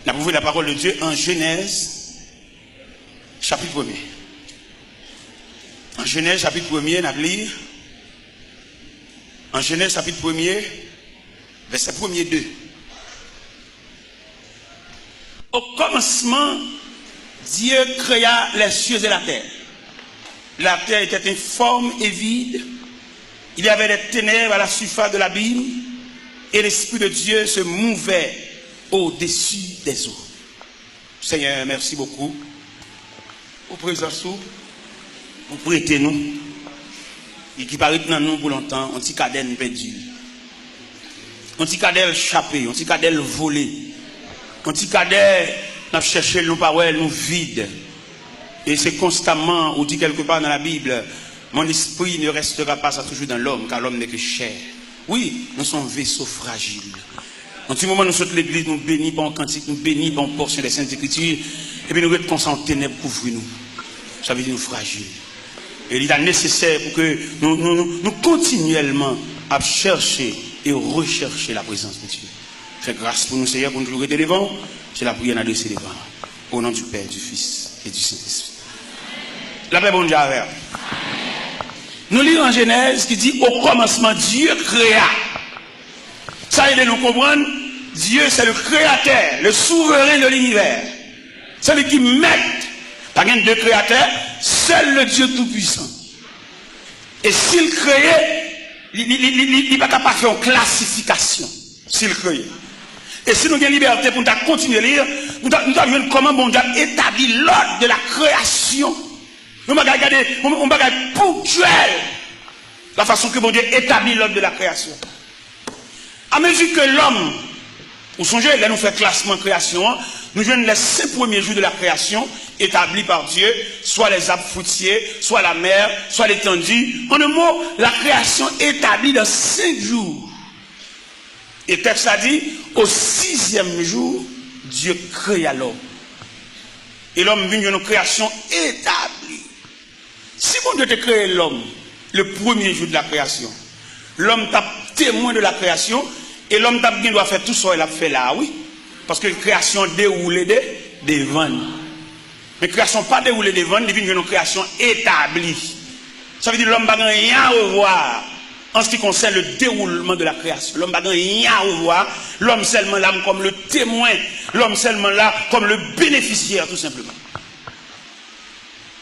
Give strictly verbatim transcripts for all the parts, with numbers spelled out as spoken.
N ap ouvri la pawòl de Dye an Jenèz, chapit premye. An Jenèz, chapit premye, n ap li. An Jenèz, chapit premye, vèsè premye, de. Au commencement, Dieu créa les cieux et la terre. La terre était informe et vide. Il y avait des ténèbres à la surface de l'abîme, et l'Esprit de Dieu se mouvait au-dessus des eaux. Senyè, mèsi bokou pou prezans ou, ou prete nou, e ki pa ret nan nou pou lontan, yon ti kadè n pèdi l. Yon ti kadè l chape, yon ti kadè l vole, yon ti kadè n ap chèche l, nou pa wè l, nou vid. E se konstamman, ou di kèlkepa nan Labib, mon esprit ne restera pas à toujours dans l'homme, car l'homme n'est que chair. Wi, nou se yon veso frajil. Yon ti moman nou sot legliz, nou beni pa yon kantik, nou beni pa yon pòsyon de Sent Ekriti, epi nou ret konsa, yon tenèb kouvri nou. Sa vle di nou frajil. E li ta nesesè pou ke nou, nou, nou, nou kontinyèlman ap chèche e rechèche laprezans de Dye. Fè gras pou nou, Seyè, pou nou toujou rete devan w. Se lapriyè n adrese devan w. Au nom du Père, du Fils et du Saint-Esprit. Lapè Bondye avè w. Nou li an Jenèz ki di, au commencement, Dieu créa. Sa ede nou konprann, Dieu, c'est le créateur, le souverain de l'univers. Se li ki mèt. Pa gen de kreyatè, sèl le Dieu tout-puissant. E si l kreye, li, li, li, li, li, li pa ka pa fè yon klasifikasyon. Si l kreye. E si nou gen libète pou nou ta kontinye li, nou ta, nou ta jwenn kòman Bondye ap etabli l'ordre de la création. Yon bagay, gade, yon, yon bagay ponktyèl. La façon que Bondye etabli l'ordre de la création. A mezi ke lòm, ou sonje, lè nou fè klasman kreyasyon an, nou jwenn les cinq premiers jours de la création établis par Dieu, soit les arbres fruitiers, soit la mer, soit l'étendue. En un mot, la création établie dans cinq jours. E tèks la di, au sixième jour, Dieu créa l'homme. E lòm vin jwenn yon kreyasyon etabli. Si Bondye te kreye lòm le premier jour de la création, lòm t ap temwen de la création, e lòm t ap gen dwa fè tou sa w wè l ap fè la a, wi. Paske kreyasyon an dewoule de, devan n. Men kreyasyon pa dewoule devan n, li vin jwenn yon kreyasyon etabli. Sa vle di lòm pa gen anyen a revwa an se ki konsène le déroulement de la création. Lòm pa gen anyen a revwa, lòm sèlman la kòm le temwen, lòm sèlman la kòm le bénéficiaire, tou senpleman.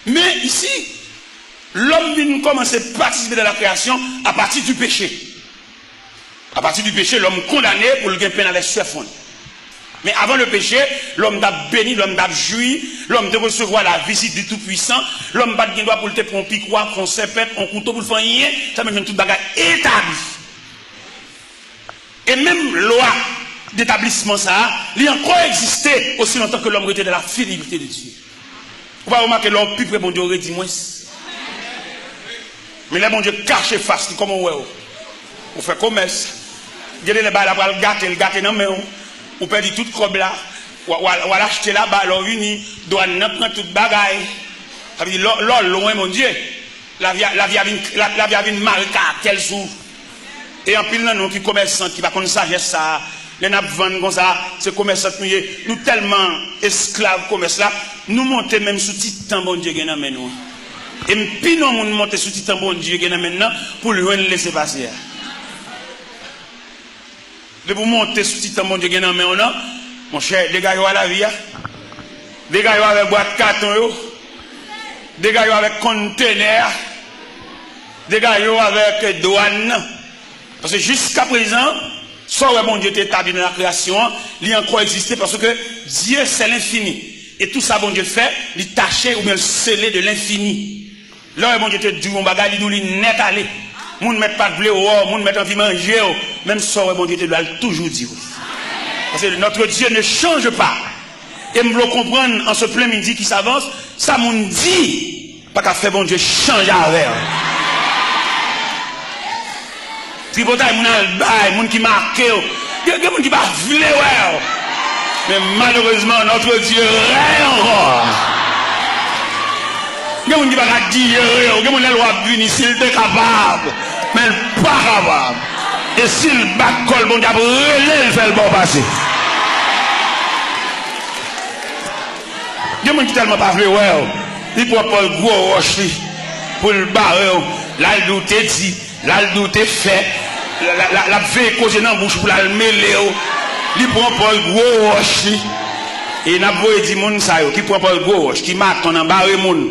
Men isi, lòm vin kòmanse patisipe dan la kreyasyon apati di peche. Apati di peche, lòm kondane pou l gen penn avèk sèfon. Men avan le péché, lòm t ap beni, lòm t ap jwi, lòm te resevwa la vizit di Toupwisan, lòm pa t gen dwa pou l te pran yon pikwa, fè yon sèpèt, yon kouto pou l fè anyen, sa menm jan tout bagay etabli. E menm lwa detablisman sa a, li ankò egziste osi lontan ke lòm rete dan la fidelite de Dye. Ou pa remake lè w pi pre Bondye, w redi mwens. Men lè Bondye kache fas li, kòman w wè w? Ou fè komès. Gen de lè bagay la pral gate, l gate nan men w. Ou pèdi tout kòb la. W a, w a, w al achte laba, lè w vini, dwàn nan pran tout bagay. Sa vle di, lè, lè w lwen Bondye, lavi a, lavi a vin, la, lavi a vin mare karaktè l sou ou. E anpil nan nou ki komèsant, ki pa konn sajès sa a, lè n ap vann konsa, se komèsant nou ye. Nou tèlman esklav komès la, nou monte menm sou ti tan Bondye gen nan men nou an. E m pi non moun monte sou ti tan Bondye gen nan men l nan pou l jwenn lesepase a. Depi w monte sou ti tan Bondye gen nan men w nan, monchè, degaje w a lavi a. Degaje w avèk bwat katon yo. Degaje w avèk kontenè a. Degaje w avèk dwàn nan. Paske jiskaprezan, sa w wè Bondye te etabli nan lakreyasyon an, li ankò egziste paske Dieu c'est l'infini. E tou sa Bondye fè, li tache oubyen l sele de lenfini. Lè w wè Bondye te di w yon bagay, li di w li nèt ale. Moun mèt pa t vle w wè w, moun mèt anvi manje w, menm sa w wè Bondye te di w la, l toujou di w. Paske notre Dieu ne change pas. E m vle w konprann an se plen midi ki savans, sa moun di pa ka fè Bondye chanje avè w. Tripotay, moun al bay, moun ki make w. Gen, gen moun ki pa vle wè w. Men malerezman, notre Dieu règne ankò. Gen moun ki pa ka dijere w. Gen moun lè l w ap vini, si l te kapab, men l pa kapab. E si l bat kò l, Bondye ap rele l, fè l ba w pase. Moun ki tèlman pa vle wè w, li pran pòz gwo wòch li pou l bare w. L al di w te di, l al di w te fè, l, l, l, l ap veye koze nan bouch pou l al mele w. Li pran pòz gwo wòch li. E n ap voye di moun sa yo ki pran pòz gwo wòch, ki maton nan bare moun,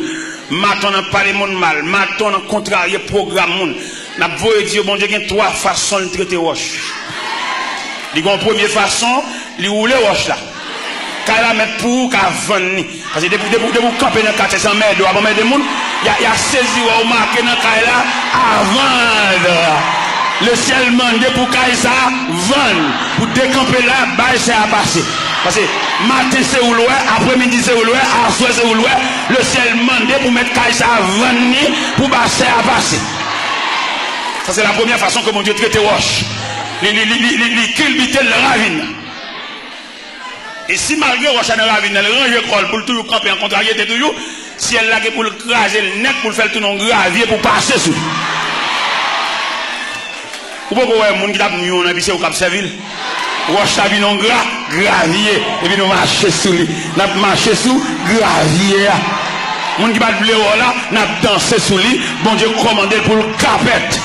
maton nan pale moun mal, maton nan kontrarye pwogram moun. N ap voye di yo Bondye gen twa fason l trete wòch. Li gen yon premye fason, li woule wòch la. Kay la mèt pou ou ka vann li. Paske depi, depi, depi w kanpe nan katye, se anmède w ap anmède moun. Y a, y a sezi wè w make nan kay la, a vann. Lesyèl mande pou kay sa vann. Pou dekanpe la, bay sè a pase. Paske maten se ou l wè, apremidi se ou l wè, aswè se ou l wè. Lesyèl mande pou mèt kay sa vann li, pou bay sè a pase. Sa se la premyè fason ke Bondye trete wòch. Li, li, li, li, li, li kilbite l nan ravin nan. E si malgre wòch la nan ravin nan, li ranje kò l pou l toujou kanpe an kontraryete toujou, syèl la gen pou l kraze l nèt, pou l fè l tounen yon gravye pou pase sou li. Ou poko wè moun ki t ap nwi w nan epi se ou k ap sèvi l? Wòch la vin yon gra, gravye, epi nou mache sou li. N ap mache sou gravye a. Moun ki pa t vle wè w la, n ap danse sou li. Bondye kòmande l pou l kapèt.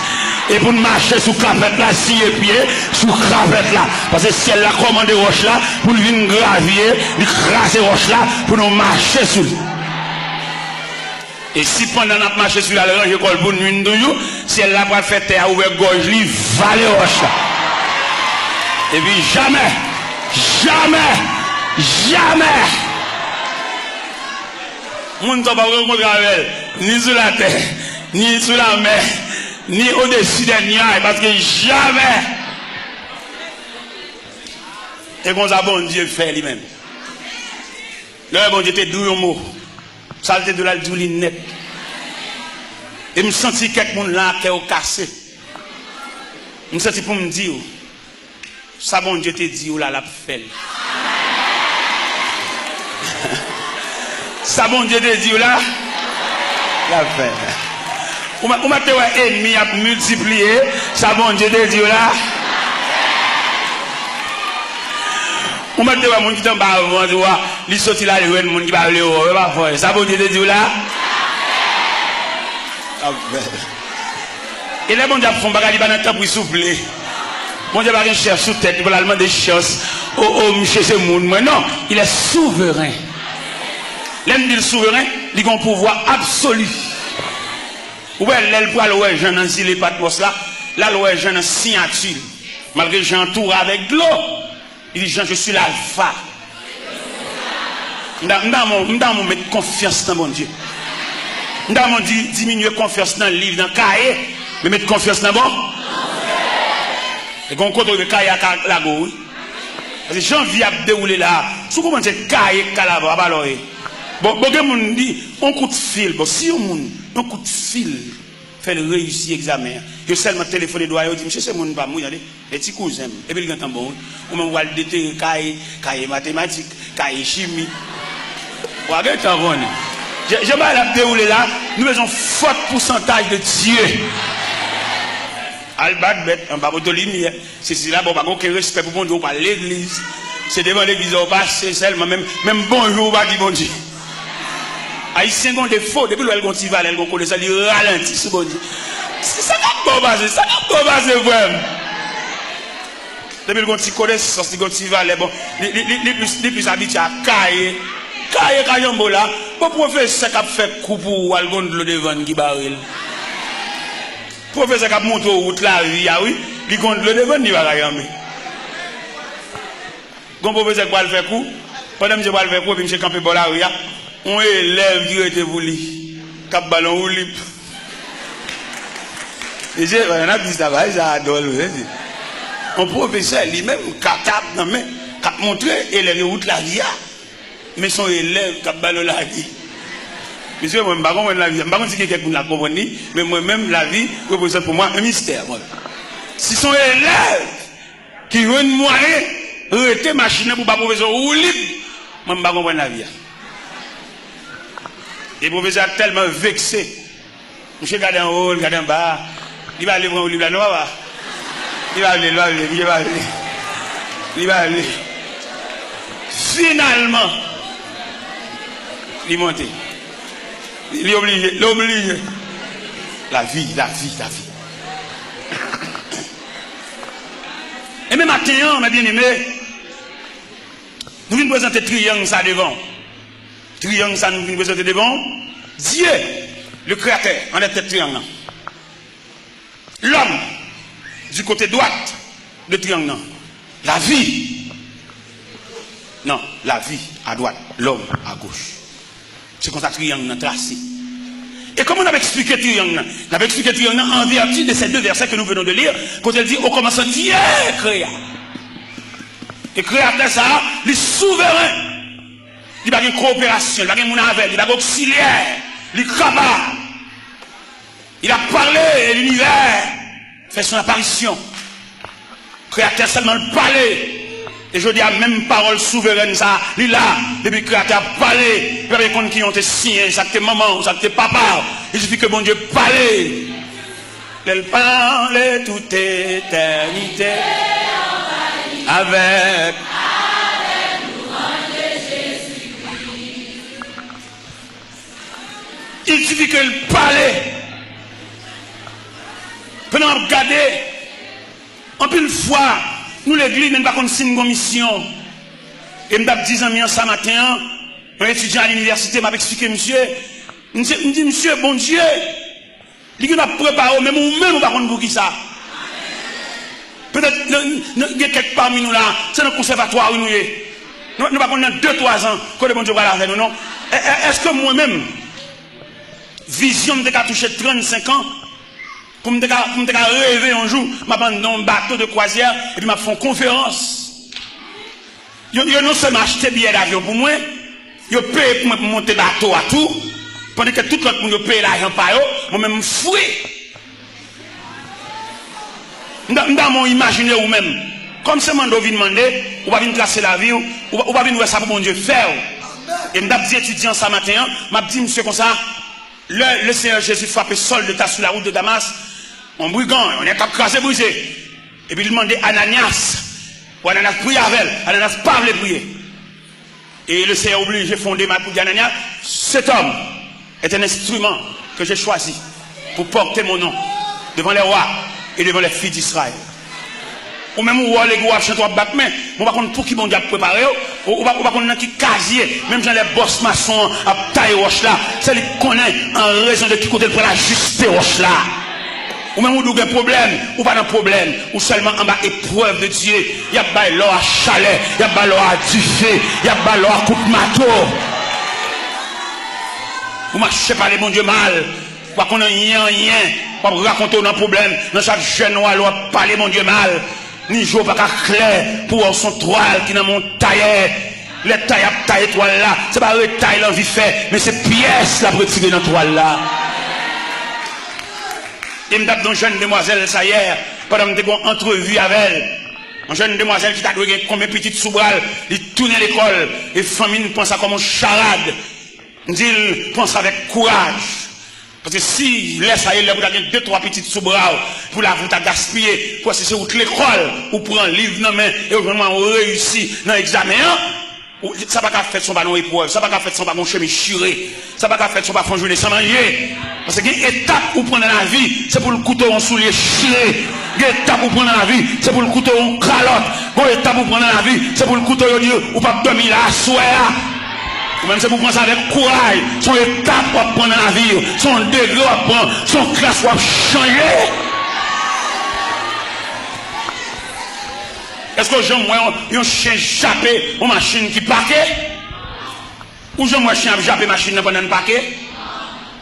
E pou n mache sou kapèt la, siye pye sou kapèt la. Paske syèl la kòmande wòch la pou l vin gravye, li kraze wòch la pou nou mache sou li. E si pandan n ap mache sou l, l al ranje kò l pou nwi n toujou, syèl la pral fè tè a ouvè gòj li, vale wòch la. Epi jamè, jamè, jamè, moun sa w p ap rankontre avè l, ni sou latè, ni sou lamè, ni odesi dè nyaj, paske jamè. E konsa Bondye fè li menm. Lè Bondye te di w yon mo, sa l te di w la, l di w li nèt. E m santi kèk moun la, kè yo kase. M santi pou m di w, sa Bondye te di w la, l ap fè l. Sa Bondye te di w la, l ap fè l. Ou mèt, ou mèt te wè ènmi ap miltipliye, sa Bondye te di w la. Ou mèt te wè moun ki t anba vant ou a, li soti l al jwenn moun ki pa vle wè w, e pa fò. Sa Bondye te di w la? L ap fè l. E lè Bondye ap fè yon bagay, li pa nan tanpri souple. Bondye pa gen chèf sou tèt li pou l al mande chans. O, o, misye se moun mwen. Non, il est souverain. Lè m di l souveren, li gen yon pouvwa absoli. Ou wè, lè l pral wè Jan nan zile Patmòs la, l al wè Jan nan siyati l. Malgre Jan antoure avèk dlo, li di, Jan, je suis l'alpha. M ta, m ta renmen w, m ta renmen w met konfyans nan Bondye. M ta renmen w di, diminye konfyans nan liv, nan kaye, men met konfyans nan bon. E gen yon kote w rive, kaye a ka lage w, wi. Paske jan vi ap dewoule la a, si w konprann se kaye k ka lave w, apa lè w ye. Bon, bon, gen moun di, yon kout fil. Bon, si yon moun, yon kout fil fè l reyisi egzamen an, yo sèlman telefone dwa yo di, misye se moun pa m, wi, tande. E ti kouzen m. Epi l gentan bon, wi. Ou menm w al detere kaye, kaye matematik, kaye chimi. W a gentan konnen. Jan, jan bagay la ap dewoule la, nou bezwen yon fòt pousantaj de Dye. Al bat bèt anba poto limyè. Se sila, bon, pa gen okenn respè pou Bondye, ou pa legliz. Se devan legliz ou pase sèlman, menm, menm bonjou ou pa di Bondye. Ayisyen gen yon defo, depi l wè l gen yon ti valè, l gen yon konesans, li ralanti sou Bondye. Se sa k ap bon pase, sa k ap bon pase, frè m. Depi l gen yon ti konesans, li gen yon ti valè, bon, li, li, li, li plis, li plis abitye a kaye. Kaye ka janbe w la. Bon, pwofesè k ap fè kou pou ou a, l gen yon dlo devan l ki bare l. Pwofesè k ap montre w wout lavi a, wi, li gen yon dlo devan l, li pa ka janbe. Gon pwofesè k pral fè kou, pandan misye pral fè kou, epi misye kanpe bò lari a, yon elèv ki rete pou li, k ap ba l yon woulib. Mesye, pandan n ap di sa, bagay sa a dwòl vre, mesye. Yon pwofesè, li menm, k ap, k ap nan men, k ap montre elèv yo wout lavi a. Men se yon elèv k ap ba l yon lavi. Mesye, mwen, m pa konprann lavi a. M pa konn si gen kèk moun la k konprann li, men mwen menm, lavi reprezante pou mwen yon mistè, mwen. Si se yon elèv ki jwenn mwayen rete machin nan pou ba pwofesè woulib, mwen, m pa konprann lavi a. E pwofesè a tèlman vekse, misye gade anwo, l gade anba, li pa vle pran woulib la, non, papa. Li pa vle, li pa vle, misye pa vle. Li pa vle. Finalman, Li monte. Li oblije, li oblije. Lavi, lavi, lavi. E men maten an, mes bien-aimés, nou vin prezante triyang sa devan. Triyang sa nou vin prezante devan. Dye, le Kreyatè, anlè tèt triyang nan. Lòm, du côté droit de triyang nan. Lavi. Non, lavi à droite, lòm à gauche. Se konsa triyang nan trase. E kòman n ap eksplike triyang nan? N ap eksplike triyang nan en vertu de ces deux versets que nous venons de lire, kote l di, au commencement, Dieu créa. E kreyatè sa a, li souveren. Li pa gen koperasyon, li pa gen moun avè l, li pa gen oksilyè. Li kapab. Il a parlé et l'univers fait son apparition. Kreyatè sèlman l pale. E jodi a, menm pawòl souverèn sa a, li la. Depi Kreyatè a pale, li pa bezwen konn ki yon te siyen, sa k te manman w, sa k te papa w. Il suffit que Bondye pale. Lè l pale, tout etènite avèk. Il suffit que l pale. Pandan m ap gade, anpil fwa, nou legliz, men n pa konn si n gon misyon. E m t ap di zanmi an sa maten an, yon etidyan a linivèsite, m ap eksplike misye. M di, m di, "Misye, Bondye, li gen ap prepare w, menm ou menm ou pa konn poukisa." Petèt, n- n- gen kèk pami nou la, se nan konsèvatwa wi nou ye. Nou, nou pa konn nan de, twa zan, kote Bondye pral avè nou, non. E- e- Èske mwen menm, vizyon m te ka touche trannsenk an, pou m te ka, pou m te ka reve yon jou, m ap anndan yon bato de kwazyè, epi m ap fè yon konferans. Yo, yo non sèlman achte biyè davyon pou mwen, yo peye pou mwen pou monte bato a tou, pandan ke tout lòt moun yo peye lajan pa yo, mwen menm m fri. M ta, m ta renmen w imajine ou menm. Kòm se mande w vin mande, ou pa vin trase lavi w, ou pa, ou pa vin wè sa pou Bondye fè w. E m t ap di etidyan sa maten an, m ap di misye konsa, lè le Seyè Jezi frape Sòl de Tasi sou la wout de Damas, yon brigan, yon nèg k ap kraze brize. Epi li mande Ananyas, pou Ananyas priye avè l. Ananyas pa vle priye. E le Seyè oblije fè yon demach pou di Ananyas, cet homme est un instrument que j'ai choisi pour porter mon nom devant les rois et devant les filles d'Israël. Ou menm ou wè w legliz w ap chante w ap bat men, men w pa konn pou ki Bondye ap prepare w, ou, ou pa, ou pa konn nan ki kazye, menm jan lè bòs mason an ap taye wòch la, se li k konnen an rezon de ki kote l pral ajiste wòch la. Ou menm ou di w gen pwoblèm, ou pa nan pwoblèm, ou sèlman anba eprèv de Dye. Y ap bay lò a chalè, y ap bay lò a dife, y ap bay lò a kout mato. Ou mache pale Bondye mal, ou pa konn anyen, anyen, w ap rakonte w nan pwoblèm, nan chak jèn ou ale w ap pale Bondye mal. Ni je w pa ka klè pou wè w se yon twal ki nan men yon tayè. Lè tayè ap taye twal la, se pa retay l anvi fè, men se pyès l ap retire nan twal la. E m t ap di yon jèn demwazèl sa yè, pandan m te gen yon antrevi avè l. Yon jèn demwazèl ki ta dwe gen konbyen pitit sou bra l, li tounen lekòl, e fanmi n pran sa kòm yon charad. M di l, pran sa avèk kouraj. Paske si lè sa ye, lè pou ta gen de twa pitit sou bra w, pou lavi w ta gaspiye, pou wè si se wout lekòl, ou pran liv nan men, e ou jwenn mwayen ou reyisi nan egzamen an, ou, sa pa ka fèt san w pa nan yon eprèv, sa pa ka fèt san w pa gen yon chemiz chire, sa pa ka fèt san w pa fè yon jounen san manje. Paske gen etap ou pran nan lavi, se pou l koute w yon soulye chire. Gen etap ou pran nan lavi, se pou l koute w yon kalòt. Gen etap ou pran nan lavi, se pou l koute w yo di ou p ap dòmi la aswè a. Ou menm se pou w pran sa avèk kouraj. Se yon etap w ap pran nan lavi w. Se yon degre w ap pran. Se yon klas w ap chanje. Èske w janm wè yon, yon chen jape yon machin ki pake? Ou janm wè chen ap jape machin nan pandan l pake?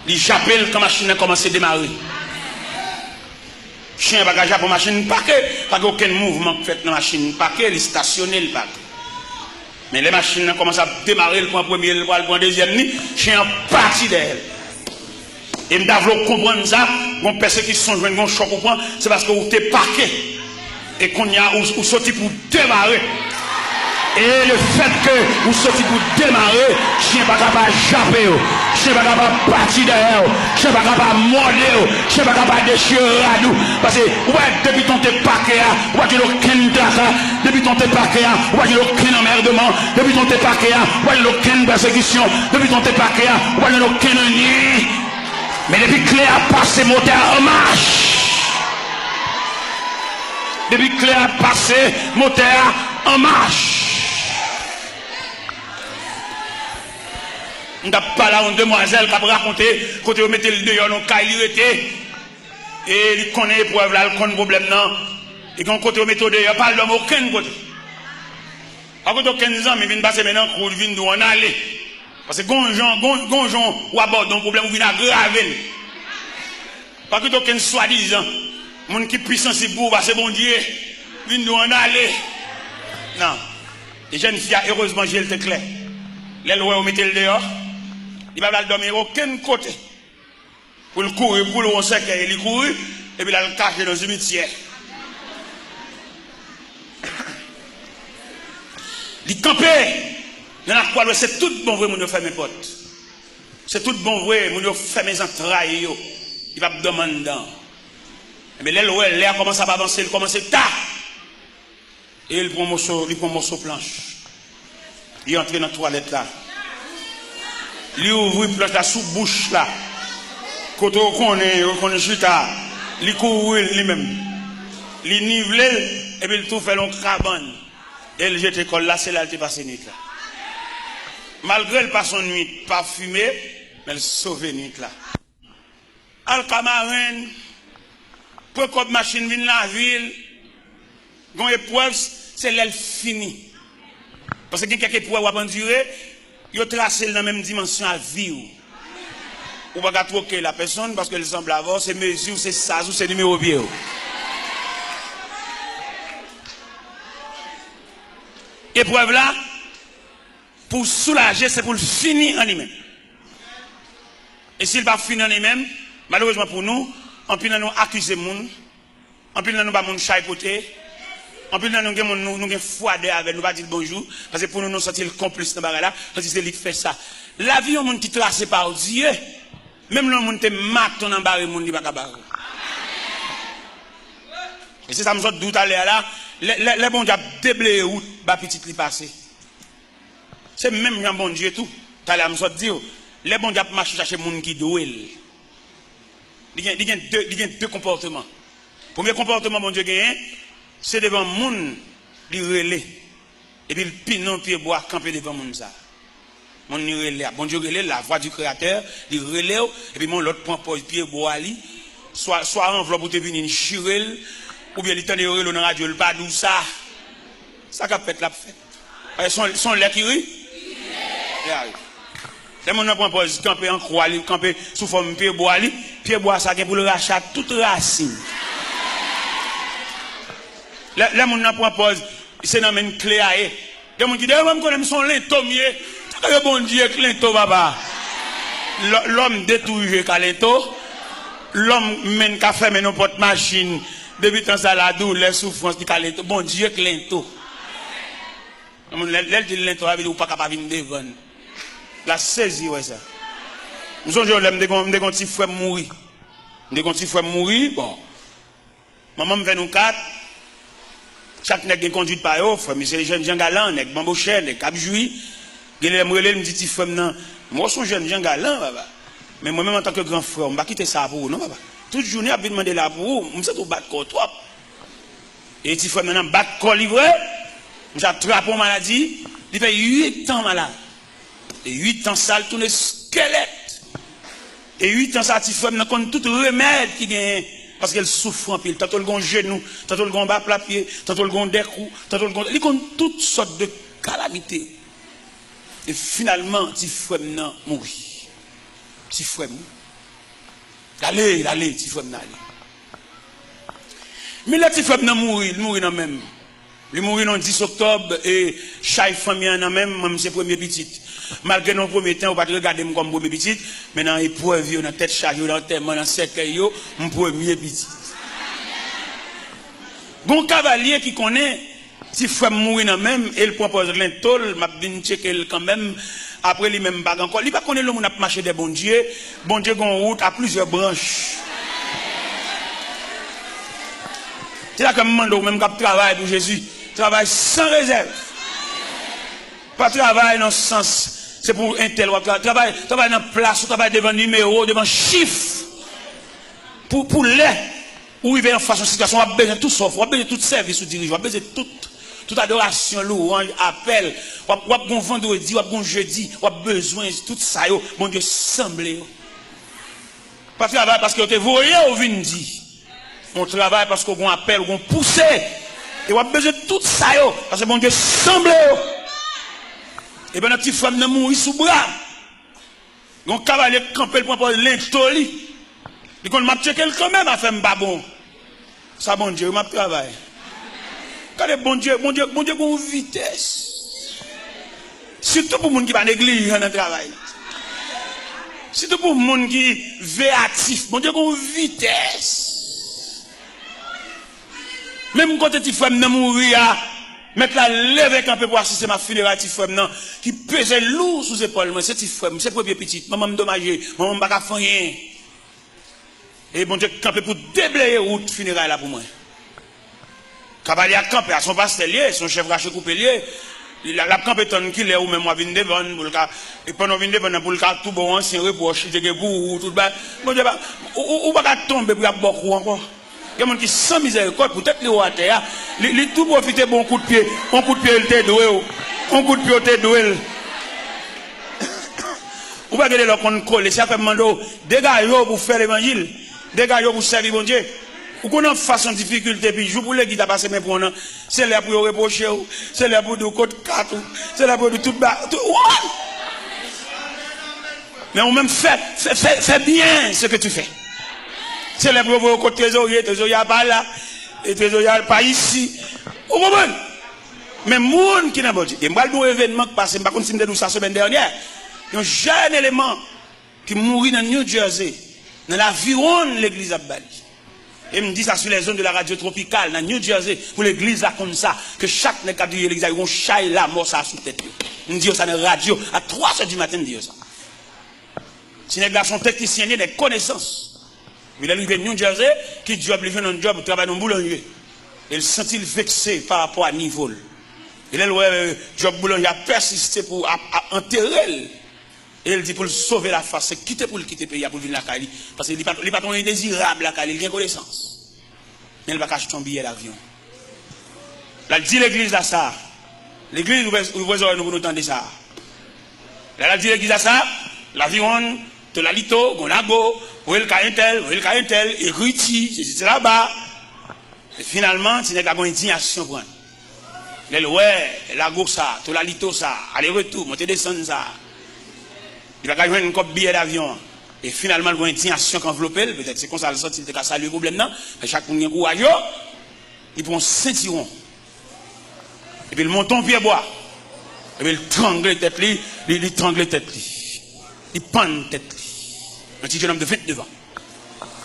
Li jape l kan machin nan kòmanse demare. Chen an pa ka jape yon machin pake, pa gen okenn mouvman k fèt nan machin pake, li stasyone, li pake. Men lè machin nan kòmanse ap demare, l pran premye, l pral pran dezyèm ni, chen an pati dèyè l. E m ta vle w konprann sa, gon pèsekisyon w jwenn, gon chòk ou pran, se paske ou te pake. E kounye a, ou, ou soti pou w demare. E lefètke ou soti pou demare, chen pa ka pa jape w, chen pa ka pa pati dèyè w, chen pa ka pa mòde w, chen pa ka pa dechire rad ou. Paske, ou wè, depi tan w te pake a, ou pa jwenn okenn traka. Depi tan w te pake a, ou pa jwenn okenn anmèdman. Depi tan w te pake a, ou pa jwenn okenn pèsekisyon. Depi tan w te pake a, ou pa jwenn okenn anyen. Men depi kle a pase, motè a an mach. Depi kle a pase, motè a an mach. M t ap pale a yon demwazèl k ap rakonte kote yo mete l deyò nan kay li rete. E li konnen eprèv la, li konn pwoblèm nan. E gen yon kote yo mete w deyò, pa al dòmi okenn kote. Pa koute okenn zanmi vin pase men nan kou, li vin di w ann ale. Paske gon jan, gon, gon jan w abòde yon pwoblèm, ou vin agrave l. Pa koute okenn swadizan moun ki pi sansib pou ou pase Bondye vin di w ann ale. Non. E jèn fi a, erezman, je l te klè. Lè l wè yo mete l deyò, li pa pral dòmi okenn kote. Pou l kouri, pou l wè yon sèkèy, li kouri, epi l al kache nan simityè. Li kanpe nan lakwa, l wè se tout bon vre moun yo fèmen pòt. Se tout bon vre moun yo fèmen zantray yo. Li p ap dòmi anndan. Ebyen, lè l wè lè a kòmanse ap avanse, li kòmanse ta. E li pran moso, li pran moso planch. Li antre nan twalèt la. Li ouvri planch la sou bouch la. Kote w konnen, yo konn chita. Li kouvri l li menm. Li nivle l, epi l tou fè l yon kabann. E l jete kò l la, se la l te pase nwit la. Malgre l pase yon nwit pafime, men l sove nwit la. Al Kamarenn, pran kòb machin vin lavil, gon eprèv, se lè l fini. Paske gen kèk eprèv w ap andire, yo trase l nan menm dimansyon a vi w. Ou pa ka twoke l a pèsonn paske l sanble avè w, se mezi w, se saz ou, se nimewo pye w. Eprèv la, pou w soulaje, se pou l fini an li menm. E si l pa fini an li menm, malerezman pou nou, anpil nan nou akize moun, anpil nan nou ba moun chay pote, anpil nan nou gen moun nou, nou gen fwadè avè l, nou pa di l bonjou, paske pou nou, nou santi l konplis nan bagay la, santi se li k fè sa. Lavi yon moun ki trase pa Dye, menm lè yon moun te maton nan bare moun, li pa ka bare w. E se sa m sot di w talè a la, lè, lè, lè Bondye ap debleye wout ba pitit li pase. Se menm jan Bondye tou. Talè a m sot di w, lè Bondye ap mache chache moun ki dwe l, li gen, li gen de, li gen de konpòteman. Premye konpòteman Bondye genyen, se devan moun li rele. Epi l pini yon pyebwa kanpe devan moun sa a. Moun li rele a. Bondye rele l, la voix du Créateur, li rele w, epi yon lòt pran pòz pyebwa li, swa, swa anvlòp ou te vini, li chire l, oubyen li tande yo rele w nan radyo, li pa di w sa. Sa k ap fèt la ap fèt. Paske se yon, se yon lè ki ri. Li a ri. Lè moun nan pran pòz kanpe an kwa, li kanpe sou fòm pyebwa li, pyebwa sa gen pou l rache ak tout rasin. Lè, lè moun nan pran pòz, se nan men l kle a ye. Gen moun ki di, "E mwen, m konnen m se yon lento m ye." Tankou Bondye k lento, papa. Lò-, lòm detouye ka lento. Lòm menm ka fèmen yon pòt machin. Depi tan sa la, doulè, soufrans, li ka lento. Bondye k lento. Yon moun, lè, lè l di l lento, sa vle di ou pa ka pa vin devan l. L a sezi wè sa. M sonje yon lè m te gon, m te gon ti frè m mouri. M te gon ti frè m mouri, bon. Manman m fè nou kat. Chak nèg gen konduit pa yo. Frè m se jèn jan galan, nèg banbochè, nèg k ap jwi. Gen lè m rele l, m di ti frè m nan, "M wè w se yon jèn jan galan, papa. Men mwen menm antanke gran frè w, m pa kite sa pou ou non, papa. Tout jounen y ap vin mande la pou ou, m santi w bat kò w twòp." E ti frè m nan bat kò li vre. Misye ap trape yon maladi. Li fè uit an malad. E uit an sa, l tounen skèlèt. E uit an sa, ti frè m nan konn tout remèd ki genyen. Paske l soufri anpil. Tanto l gon jenou, tanto l gon ba pla pye, tanto l gon dèkou, tanto l gon, li konn tout sòt de kalamite. E finalman, ti frè m nan mouri. Ti frè m. L ale, l ale, ti frè m nan ale. Men lè ti frè m nan mouri, li mouri nan men m. Li mouri nan dis oktòb, e chay fanmi an nan men m, mwen, m se premye pitit. Malgre nan yon premye tan, yo pa t regade m kòm premye pitit, men nan eprèv yo, nan tèt chaje yo, nan antèman, nan sèkèy yo, m premye pitit. Gon kavalye ki konnen, Ti frè m mouri nan men m, e l pran pòz lento l, m ap vin tcheke l kanmenm. Apre li menm m pa gen ankò. Li pa konnen lè yon moun ap mache dèyè Bondye, Bondye gen yon wout a plizyè branch. Se la ke m mande w menm k ap travay pou Jezi, travay san rezèv. Pa travay nan sans se pou entèl w ap travay. Travay, travay nan plas ou, travay devan nimewo, devan chif. Pou, pou lè ou rive anfas yon sitiyasyon, w ap bezwen tout sa w fè, w ap bezwen tout sèvis ou dirije, w ap bezwen tout, tout adorasyon, lwanj, apèl. W ap, w ap gon vandredi, w ap gon jedi, w ap bezwen tout sa yo. Bondye sanble yo. Pa travay paske yo te voye w vin di. Yon travay paske w gon apèl, w gon pouse. E w ap bezwen tout sa yo, paske Bondye sanble yo. E pandan ti frè m nan mouri sou bra, yon kavalye kanpe l pran pòz lento li. Li konn m ap tcheke l kanmenm, afè m pa bon. Sa Bondye wi, m ap travay. Gade Bondye, Bondye, Bondye gon vitès. Sitou pou moun ki pa neglijan nan travay. Sitou pou moun ki veyatif. Bondye gon vitès. Menm kote ti frè m nan mouri a, mèt la leve kanpe pou asiste m a fineray ti frè m nan, ki peze lou sou zepòl mwen. Se ti frè m, se premye pitit. Manman m domaje, manman m pa ka fè anyen. E Bondye kanpe pou debleye wout fineray la pou mwen. Kavalye a kanpe a, se yon pastè l ye, se yon chèf rache koupe l ye. L, l ap kanpe tann kilè ou menm w a vin devann pou l ka, e pandan w vin devann nan, pou l ka tou ba w ansyen repwòch li te gen pou ou, tout bagay. Bondye pa, ou, ou, ou pa ka tonbe pou y ap ba w kou ankò. Gen moun ki san mizèrikòd pou tèt li ou atè a. Li, li tou pwofite ba w yon kout pye, yon kout pye l te dwe w, yon kout pye w te dwe l. Ou pa gen de lè w konn kole, se sa fè m mande w, degaje w pou fè levanjil, degaje w pou sèvi Bondye. Ou konn anfas yon difikilte, epi jou pou legliz la pase men pran w nan, se lè pou yo repwoche w, se lè pou yo di w kot kat ou, se lè pou yo di w tout ba, tout, ou konprann? Men ou menm fè, fè, fè, fè byen ce que tu fais. Se lè pou yo voye w kot trezorye, trezorye a pa la, e trezorye a pa isi. Ou konprann? Men moun ki nan Bondye. E m pral di w yon evènman k pase, m pa konn si m te di w sa semèn dènyè. Yon jèn eleman ki mouri nan New Jersey, nan laviwonn legliz ap ba li. E m di sa sou les ondes de la radio Tropical, nan New Jersey, pou legliz la konn sa, ke chak nèg k ap dirije legliz la, yo gon chay lamò sa sou tèt yo. M di yo sa nan radyo, a twa zè di maten, m di yo sa. Ti nèg la se yon teknisyen, li nèg konesans. Men lè l rive New Jersey, ki djòb li jwenn? Yon djòb, travay nan boulanje. E l santi l vekse pa rapò a nivo l. E lè l wè, euh, djòb boulanje a pèsiste pou ap, ap antere l, e l di pou l sove lafas, se kite pou l kite peyi a pou l vin lakay li. Paske li pa, li pa t yon endezirab lakay li, li gen konesans. Men l pa ka achte yon biyè davyon. L al di legliz la sa. Legliz, ouvè, ouvè zòrèy nou pou nou tande sa. Lè l al di legliz la sa, laviwonn, tolalito, gon lago, voye l kay entèl, voye l kay entèl, ekriti, sesi, selaba. E finalman, ti nèg la gon endiyasyon pran l. Lè l wè lago sa, tolalito sa, ale retou, monte desann sa, li pa ka jwenn kòb biyè davyon an. E finalman, l gon endiyasyon k anvlope l, petèt se konsa l santi l te ka salye pwoblèm nan, men chak moun gen kouraj yo, li pran yon sentiwon, epi l monte yon pyebwa, epi l trangle tèt li, li, li trangle tèt li, li pann tèt li. Yon ti jenòm de vennde zan.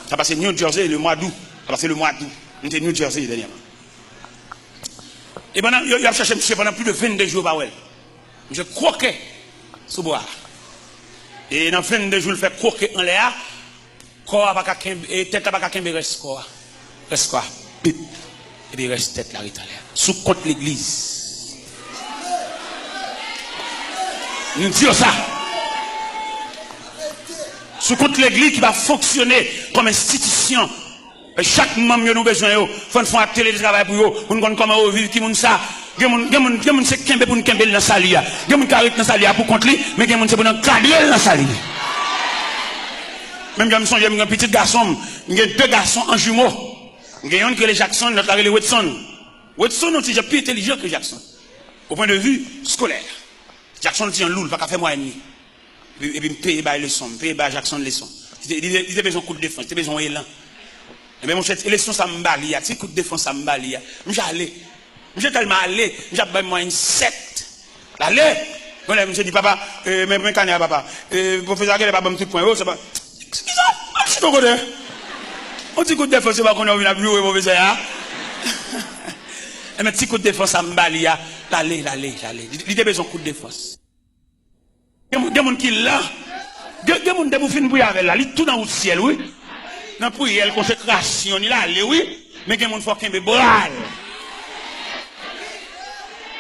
Sa pase New Jersey le mwa dout. Sa pase le mwa dout. M te New Jersey dènyèman. E pandan, yo, y ap chèche misye pandan plis de vennde jou, yo pa wè l. Misye kwoke sou bwa a. E nan vennde jou l fè kwoke anlè a, kò a pa ka kenbe, e tèt la pa ka kenbe rès kò a. Rès kò a, pip. Epi rès tèt la ret anlè a. Sou kont legliz. M di yo sa. Sou kont legliz ki pa fonksyone kòm enstitisyon. E chak manm yo nou bezwen yo. Fò n fè yon atelier de travay pou yo, pou n konn kòman yo viv, ki moun sa. Gen moun, gen moun, gen moun se kenbe pou n kenbe l nan sali a. Gen moun ka ret nan sali a pou kont li, men gen moun se pou n ankadre l nan sali. Menm jan m sonje, m gen pitit gason m, m gen de gason an jimo. M gen youn ki rele Jackson, lòt la rele Wedson. Wedson yon ti jan pi entèlijan ke Jackson, au point de vue scolaire. Jackson yon ti jan lou, li pa ka fè mwayèn li. Epi, epi m peye bay leson, m peye bay Jackson leson. Li te, li te, li te bezwen kout defans, li te bezwen yon elan. Ebyen, monchè, ti leson sa m ba li a, ti kout defans sa m ba li a, misye ale. Misye tèlman ale, misye ap bay mwayèn sèt. L ale! Bon, lè misye di, "Papa, eh, men, men kanè a, papa. Eh, pwofesè a genlè pa ban m tout pwen yo, se pa." Kisa? Al chita yon kote. Yon ti kout defans, se pa konnen w vin ap joure pwofesè a. Enben, ti kout defans a m ba li a, l ale, l ale, l ale. Li, li te bezwen kout defans. Gen moun, gen moun ki la. Gen, gen moun depi w fin priye avè l la, li tou nan wout syèl, wi. Nan priyè l, konsekrasyon, li l ale, wi. Men gen moun fò w kenbe bra l.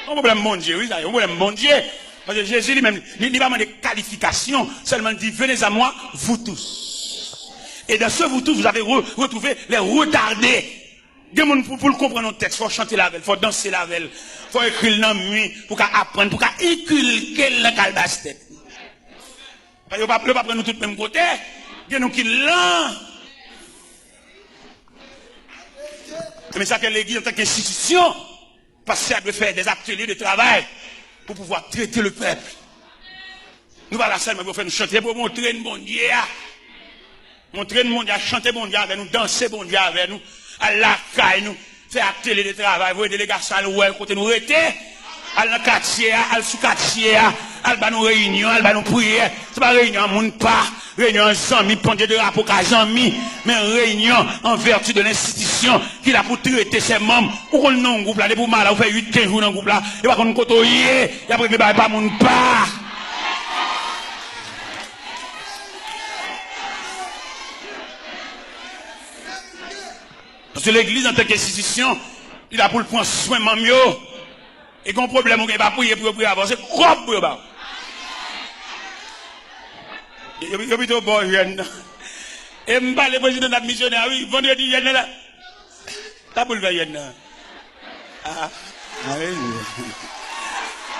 Yon pwoblèm Bondye, wi, sa, yon pwoblèm Bondye. Paske Jezi li menm, li, li pa mande kalifikasyon, sèlman li di, venez à moi, vous tous. Et dans ce vous tous, vous avez re- retrouvé les retardés. Gen moun pou, pou l konprann yon tèks, fò w chante l avè l, fò w danse l avè l, fò w ekri l nan mi, pou w ka aprann, pou w ka enkilke l nan kalbas tèt. Paske yo pa, yo pa pran nou tout menm kote. Gen nou ki lan. Men sa ke legliz antanke enstitisyon, pastè a dwe fè des ateliers de travail pour pouvoir traiter le peuple. Nou pa la sèlman pou fè nou chante, pou montre n Bondye a. Montre n Bondye a, chante Bondye avè nou, danse Bondye avè nou, al lakay nou, fè atelye de travay, voye delegasyon al wè kote nou rete, al nan katye a, al sou katye a, al ba nou reyinyon, al ba nou priyè. Se pa reyinyon an moun pa, reyinyon an zanmi, pandye drapo ka zanmi, men reyinyon an vèti de lenstitisyon ki la pou trete sè manm. Ou konn nan yon gwoup la, depi w malad, ou fè uit, kenz jou nan gwoup la, yo pa konn kote w ye, y ap regle bagay pa moun pa. Paske legliz antanke enstitisyon, li la pou l pran swen manm yo. E gen yon pwoblèm ou gen, pa priye pou yo priye avè w, se kòb pou yo ba w. Yo, yo pito ba w jèn nan. E m pale prezidan n ap misyonè a, wi, vandredi jèn nan la. Sa pou l fè jèn nan? A, a, mesye.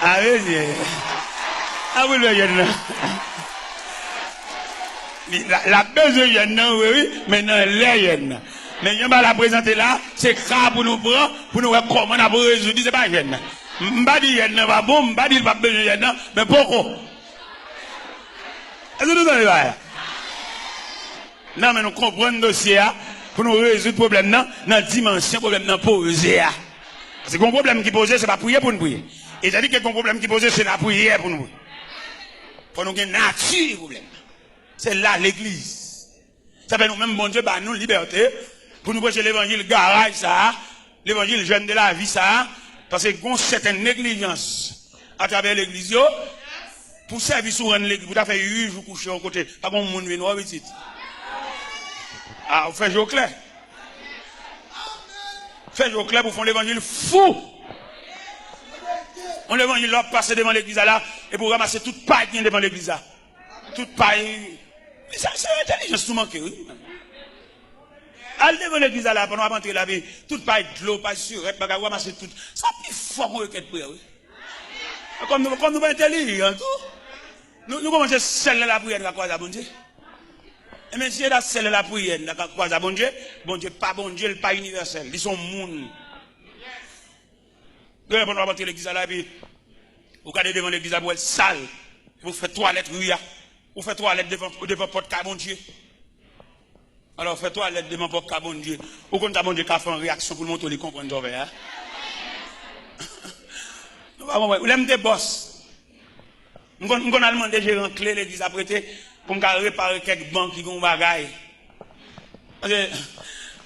A, mesye. Sa pou l fè jèn nan? Li, l a, l ap bezwen jèn nan, wi, wi, men nan lè jèn nan. Men jan bagay la prezante la, se ka pou nou pran, pou nou wè kòman n ap rezoud li, se pa jèn nan. M, m pa di jèn nan pa bon, m pa di l p ap bezwen jèn nan, men poko. Èske nou tande bagay la? Non, men nou konprann dosye a pou nou rezoud pwoblèm nan, nan dimansyon pwoblèm nan poze a. Paske gen yon pwoblèm ki poze, se pa priye pou n priye. E tandike gen yon pwoblèm ki poze, se lapriyè pou nou priye. Fò nou gen nati pwoblèm nan. Se la legliz. Sa fè nou menm Bondye ba nou libète pou nou preche levanjil garaj sa a, levanjil jèn de lavi sa a, paske gen yon sèten neglijans atravè legliz yo, pou sèvis ou rann legliz, pou ta fè uit jou kouche yon kote, pa gen moun vin wè w pitit. A, ou fè je w klè. Fè je w klè pou fè yon levanjil fou. Yon levanjil lè w ap pase devan legliz la la, epi w ranmase tout pay ki gen devan legliz la. Tout pay. Sa, se entèlijans nou manke, wi. Al devan legliz la la, pandan w ap antre la, epi tout pay dlo, pay sirèt, bagay, ou ranmase tout. Sa pi fò ke yon rekèt priyè, wi. Kòm nou, kòm nou pa entèlijan tou, nou, nou kòmanse sèl nan lapriyè nou ka kwaze a Bondye. Ebyen, si se ta sèl nan lapriyè nou ta ka kwaze a Bondye, Bondye pa Bondye, li pa inivèsèl, li se yon moun. Gen lè pandan w ap antre legliz la la, epi ou gade devan legliz la, pou w wè l sal, epi ou fè twalèt ri a, ou fè twalèt devan, devan pòt kay Bondye. Alò, fè twalèt devan pòt kay Bondye. Ou konn sa Bondye ka fè an reyaksyon pou l montre w li konprann sa w fè a? Nou pa konprann. Lè m te bòs, m konn, m konn al mande jeran kle legliz la prete pou m ka repare kèk ban ki gen yon bagay. Paske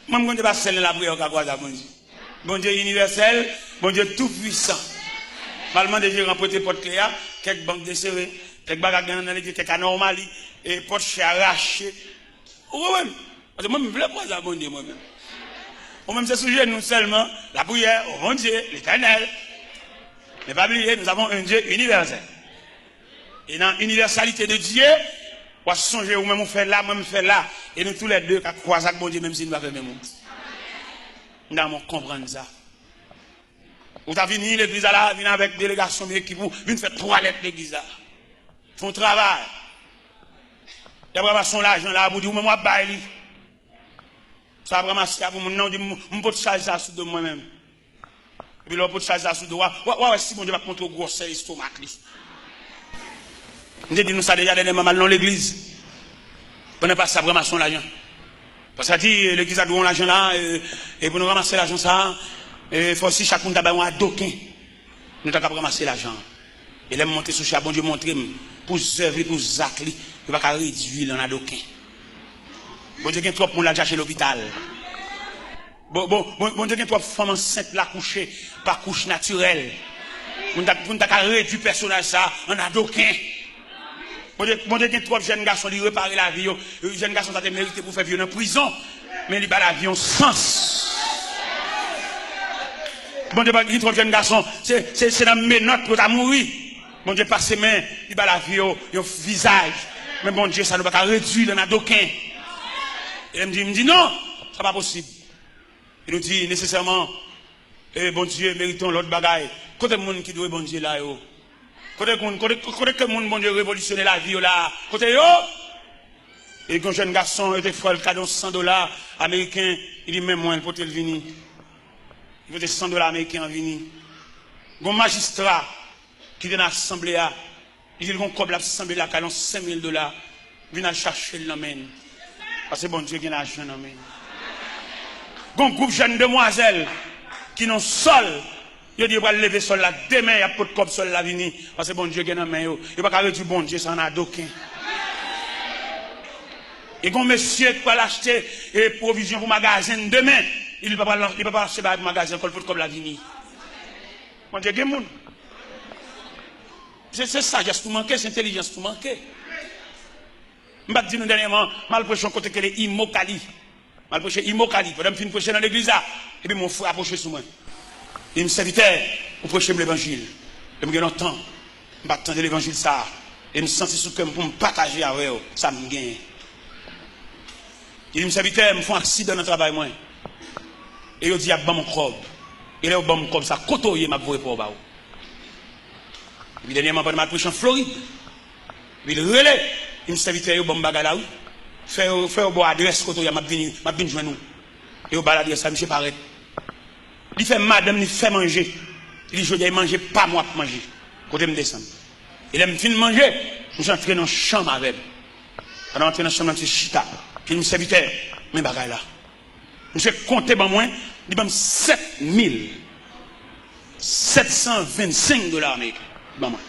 mwen, m konn se pa sèl nan lapriyè ou ka kwaze a Bondye. Bondye inivèsèl, Bondye toupwisan. M al mande jeran prete pòt kle a, kèk ban k desere, kèk bagay k gen nan legliz, kèk anòmali, e pòt chè a rache. Ou konprann? Paske mwen, m vle kwaze a Bondye mwen menm. Ou menm se sou jenou sèlman, lapriyè, o Bondye, Letènèl. Men pa bliye, nous avons un Dieu universel. E nan inivèsalite de Dye, w a sonje ou menm ou fè la, mwen m fè la. E nou toulède ka kwaze ak Bondye menm si nou pa fè menm wout. M ta renmen w konprann sa. Ou ta vini legliz la la, vin avèk delegasyon, men ekip ou, vin fè twalèt legliz la. Fè yon travay. Y ap ranmase yon lajan la pou di ou menm w ap bay li. Sa w ap ranmase a pou moun nan, ou di, m, m pot chaj sa sou do mwen menm. Epi lè w pot chaj sa sou do a, w a, w a wè si Bondye p ap montre w gwosè estomak li. M te di nou sa deja dènyèman, m al nan yon legliz. Pandan pastè ap ranmase yon lajan. Pastè di, legliz la dwe yon lajan la, e, e pou nou ranmase lajan sa, e, fò si chak moun ta bay yon adoken, nou ta kab ranmase lajan an. E lè m monte sou chè a, Bondye montre m, pou zèv li, pou zak li, yo pa ka redui l an adoken. Bondye gen twòp moun l al chache lopital. Bon, bon, bon, Bondye gen twòp fanm ansent l akouche pa kouch natirèl. Pou n ta, pou n ta ka redui pèsonaj sa a an adoken. Bondye, Bondye gen twòp jèn gason, li repare lavi yo. Jèn gason sa te merite pou fè vi yo nan prizon, men li ba lavi yon sans. Bondye gen twòp jèn gason, se, se, se nan menòt yo ta mouri. Bondye pase men, li ba lavi yo yon vizaj. Men Bondye sa nou pa ka redui l an adoken. E lè m di, m di non, sa pa posib. E nou di nesesèman, e Bondye merite yon lòt bagay. Kote moun ki dwe Bondye la yo? Kote moun, kote, kote ke moun Bondye revolisyone lavi yo la? Kote yo? E gen yon jèn gason, yo te fè l kado san dola ameriken, li di men mwen, l pote l vini. Li pote san dola ameriken an vini. Gen yon majistra ki te nan asanble a, li di l gen yon kòb l ap sanble lakay l, yon senk mil dola, vin al chache l nan men l. Paske Bondye gen lajan nan men l. Gen yon gwoup jèn demwazèl ki nan sòl, yo di yo pral leve sòl la demen, y ap pot kòb sòl la vini, paske Bondye gen nan men yo. Yo pa ka redui Bondye sa an adoken. E gen yon mesye ki pral achte, e, pwovizyon pou magazen demen, li pa pral, li pa pral achte bagay pou magazen ankò, l pot kòb la vini. Bondye gen moun. Se, se sajès nou manke, se entèlijans nou manke. M pa t di nou dènyèman, m al preche yon kote ki rele Imokali. M al preche Imokali. Pandan m fin preche nan legliz la, epi yon frè apwoche sou mwen. Li di m, sèvitè, ou preche m levanjil. E m gen lontan m pa t tande levanjil sa a. E m santi sou kè m pou m pataje avè w sa m genyen. Li di m, sèvitè, m fè yon aksidan nan travay mwen. E yo di y ap ban m yon kòb. E lè yo ban m kòb sa, kote w ye, m ap voye pa w ba ou. Epi dènyèman, pandan m al preche an Florid, epi l rele, li di m, sèvitè, yo ban m bagay la, wi. Fè yo, fè yo ba w adrès kote w ye, m ap vini, m ap vin jwenn ou. E yo ba l adrès la, misye parèt. Li fè madanm li fè manje. Li di, jodi a, e manje pa m w ap manje. Kote m desann. E lè m fin manje, misye antre nan chanm avè m. Pandan m antre nan chanm nan, misye chita. Li di m, sèvitè, men bagay la. Misye konte ban mwen, li ban m sèt mil sèt san vennsenk dola ameriken. Li ban mwen.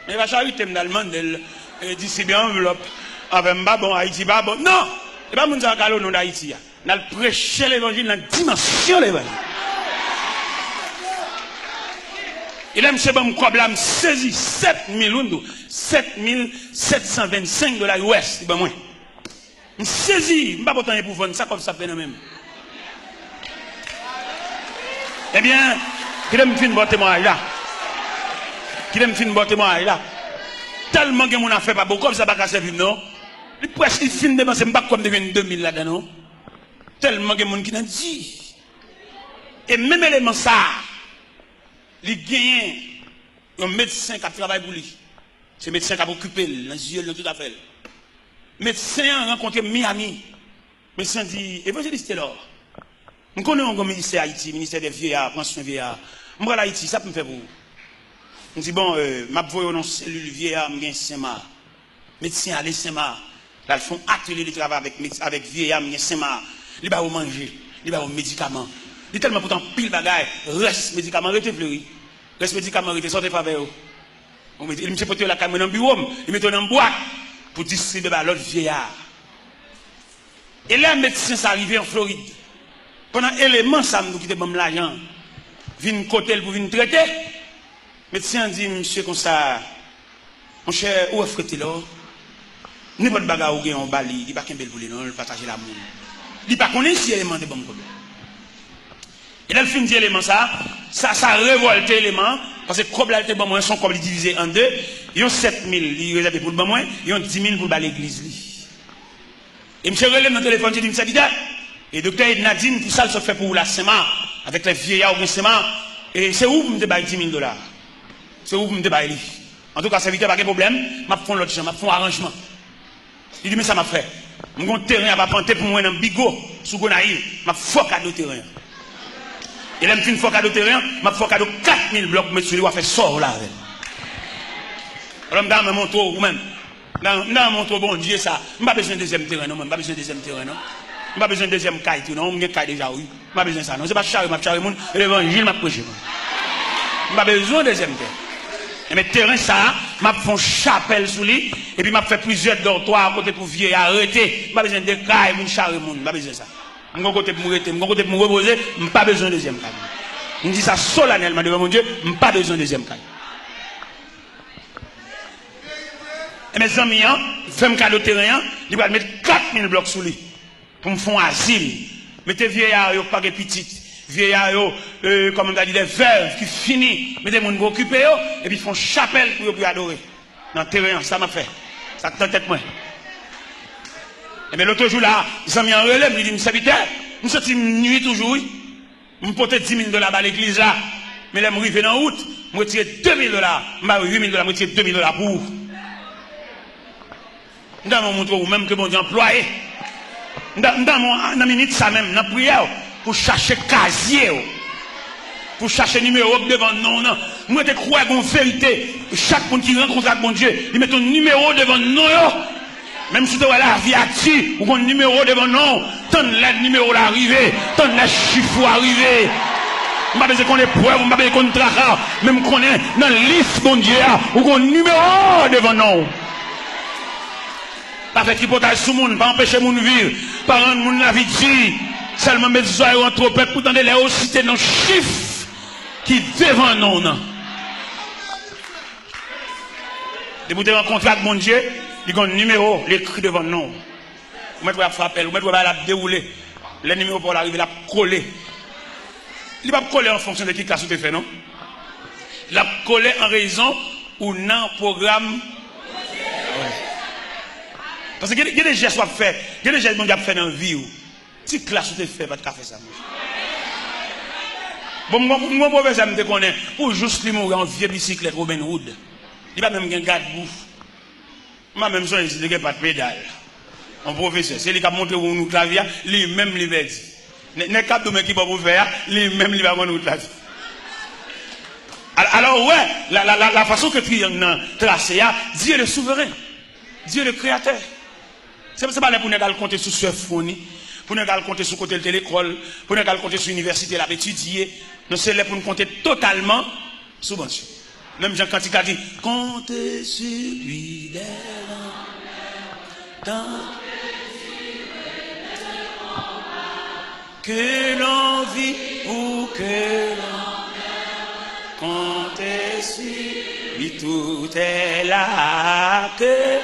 Men e pa charite m t al mande l, e, distribye anvlòp. Anfen, m pa bon, Ayiti pa bon. Non! E pa moun sa yo k al o non d Ayiti a. N al preche levanjil nan dimansyon levanjil. E lè misye ban m kòb la, m sezi. Sèt mil, wi, m di w, sèt mil sèt san vennsenk dola U S li ban mwen. M sezi, m pa pot anyen pou vann, sa kòb sa ap fè nan men m? Ebyen, kite m fin ba w temwayaj la. Kite m fin ba w temwayaj la. Tèlman gen moun afè pa bon, kòb sa pa ka sèvi m non. Li prèske fin depanse, m pa kwè m te jwenn de mil ladan non. Tèlman gen moun ki nan di. E menm eleman sa a, li genyen yon medsen k ap travay pou li. Se medsen k ap okipe l nan zye l, nan tout afè l. Medsen an rankontre m Miami. Medsen an di, Evanjelis Telor, m konnen w gen yon ministè Ayiti, ministè dè vyeya, pran swen vyeya. M pral Ayiti, sa pou m fè pou ou? M di, bon, e, m ap voye w nan yon selil vyeya m gen Senma. Medsen ale Senma. L al fè yon atelye de travay avèk med-, avèk vyeya m gen Senma. Li ba yo manje. Li ba yo medikaman. Li tèlman pote anpil bagay. Rès medikaman rete, Fleury. Rès medikaman rete, sa w te fè avè yo? Bon, men, misye pote yo lakay mwen nan biwo m. Li mete yo nan bwat pou distribye ba lòt vyeya. E lè medsen sa rive an Florid, pandan eleman sa m di w ki te ban m lajan an vin kote l pou vin trete, medsen an di misye konsa, monchè, ou wè frè Telor, nenpòt bagay ou gen an ba li, li pa kenbe l pou li non, l pataje l a moun. Li pa konnen si eleman te ban m kòb la. E lè l fin di eleman sa, sa, sa revòlte eleman an, paske kòb la l te ban mwen, se yon kòb li divize an de, yon sèt mil li rezève pou l ban mwen, yon di mil pou l ba legliz li. E misye rele m nan telefòn, li di m, sèvitè, e doktè Edna di m pou sa l sot fè pou ou la Senma, avèk lè vyeya ou gen Senma, e se ou pou m te bay di mil dola. Se ou pou m te bay li. Antouka, sèvitè, pa gen pwoblèm, m ap fè yon lòt jan, m ap fè yon aranjman. Li di, men sa m ap fè. M gen yon teren ap apante pou mwen nan Bigo, sou Gonayiv. M ap fè w kado teren an. E lè m fin fè w kado teren an, m ap fè w kado kat mil blòk pou met sou li, w a fè sa w vle avè l. Alò, m ta renmen montre w, ou menm. M ta, m ta montre w Bondye sa. M pa bezwen dezyèm teren, non, mwen. M pa bezwen dezyèm teren, non. M pa bezwen dezyèm kay tou, non. M gen kay deja, wi. M pa bezwen sa, non. Se pa chare m ap chare moun, e levanjil m ap preche, mwen. M pa bezwen dezyèm teren. Enben, teren sa a, m ap fè yon chapèl sou li, epi m ap fè plizyè dòtwa kote pou vyeya rete. M pa bezwen de kay pou m chare moun, m pa bezwen sa. M gon kote pou m rete, m gon kote pou m repoze, m pa bezwen dezyèm kay. M di sa solanèlman devan Bondye, m pa bezwen dezyèm kay. Enben, zanmi an fè m kado teren an, li pral met kat mil blòk sou li. Pou m fè yon azil. Mete vyeya yo k pa gen pitit, vyeya yo, euh, kòman m ta di, de vèv ki fini, mete moun pou okipe yo, epi fè yon chapèl pou yo, pou yo adore. Nan teren an, sa m ap fè. Sa k nan tèt mwen. Enben, lòt jou la, zanmi an rele m, li di m, "Sèvitè, m santi m nwi toujou, wi. M pote dis mil dola ba legliz la, men lè m rive nan wout, m retire de mil dola, m ba yo uit mil dola, m retire de mil dola pou ou." M ta renmen moutre ou menm ke Bondye anplwaye. M ta, m ta renmen nan minit sa menm, nan priyè w, pou chache kazye w, pou chache nimewo k devan non w nan. Mwen te kwè gon verite, chak moun ki rankontre ak Bondye, li mete yon nimewo devan non yo. Menm si w te wè lavi a di, ou gon nimewo devan non w. Tann lè nimewo la rive, tann lè chif ou a rive. M pa bezwen konn eprèv, m pa bezwen konn traka, men m konnen nan lis Bondye a, ou gon nimewo devan non w. Pa fè tripotaj sou moun, pa anpeche moun viv, pa rann moun lavi di. Sèlman met zòrèy ou an twopèt pou tande lè yo site non chif ki devan non w nan. Depi w te rankontre ak Bondye, li gon nimewo, li ekri devan non w. Ou mèt wè ap fè apèl, ou mèt wè bagay la ap dewoule. Lè nimewo pa w la rive, l ap kole. Li p ap kole an fonksyon de ki klas ou te fè, non. L ap kole an rezon ou nan pwogram. Paske gen, gen de jès w ap fè, gen de jès Bondye ap fè nan vi w. Ti klas ou te fè pa t ka fè sa, monchè. Bon, m gon, m gon pwofesè m te konnen, pou jous li mouri, yon vye bisiklèt Robin Hood. Li pa menm gen gadbou. M pa menm sonje si te gen pat pedal. Yon pwofesè, se li k ap montre w wout lavi a, li menm li pèdi. Nè-, nèg k ap di w men ki bò pou fè a, li menm li pa konn wout lavi. Al-, alò, ou wè, la, la, la, la façon que triyang nan trase a, Dieu le souverain, Dieu le créateur. Se, se pa lè pou nèg al konte sou sè Foni, pou nèg al konte sou kote l te lekòl, pou nèg al konte sou inivèsite l ap etidye. Non, se lè pou n konte totalman sou Bondye. Menm jan kantik la di, comptez sur lui dès lendemains, tant que l'on vit ou que l'on meurt, comptez sur lui, tout est là, que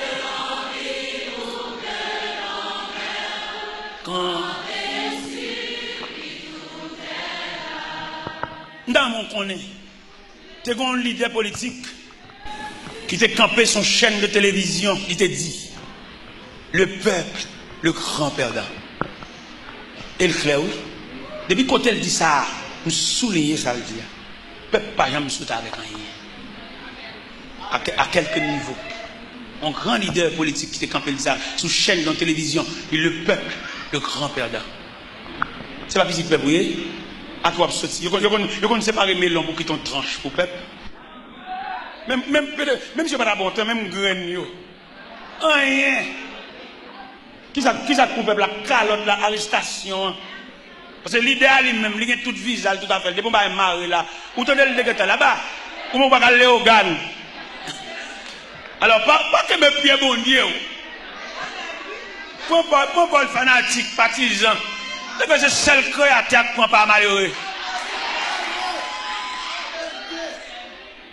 comptez sur lui, tout est là. M ta renmen w konnen. Te gen yon lidè politik ki te kanpe sou yon chèn de televizyon, li te di, le peuple, le grand perdant. E l klè, wi. Depi kote l di sa a, m souliye sa l di a. Pèp pa janm sot avèk anyen. A kè-, a kèlke nivo. Yon gran lidè politik ki te kanpe, l di sa sou chèn yon televizyon, li, le peuple, le grand perdant. Se pa pitit pèp ou ye? A ki w ap soti? Yo konn, yo konn, yo konn separe melon pou kite yon tranch pou pèp. Menm, menm, menm si yo pa ta bon tan, menm grenn yo. Anyen. Kisa, kisa k pou pèp la? Kalòt la, arestasyon an. Paske lidè a li menm, li gen tout viza l, tout afè l. Depi yon bagay mare la, ou tande l degentan laba. Ou menm ou pa ka al Leyogàn. Alò, pa, pa kenbe pye Bondye w. Pran pa, pran pa w fanatik, patizan. Ebyen, se sèl Kreyatè a k pran pa malere.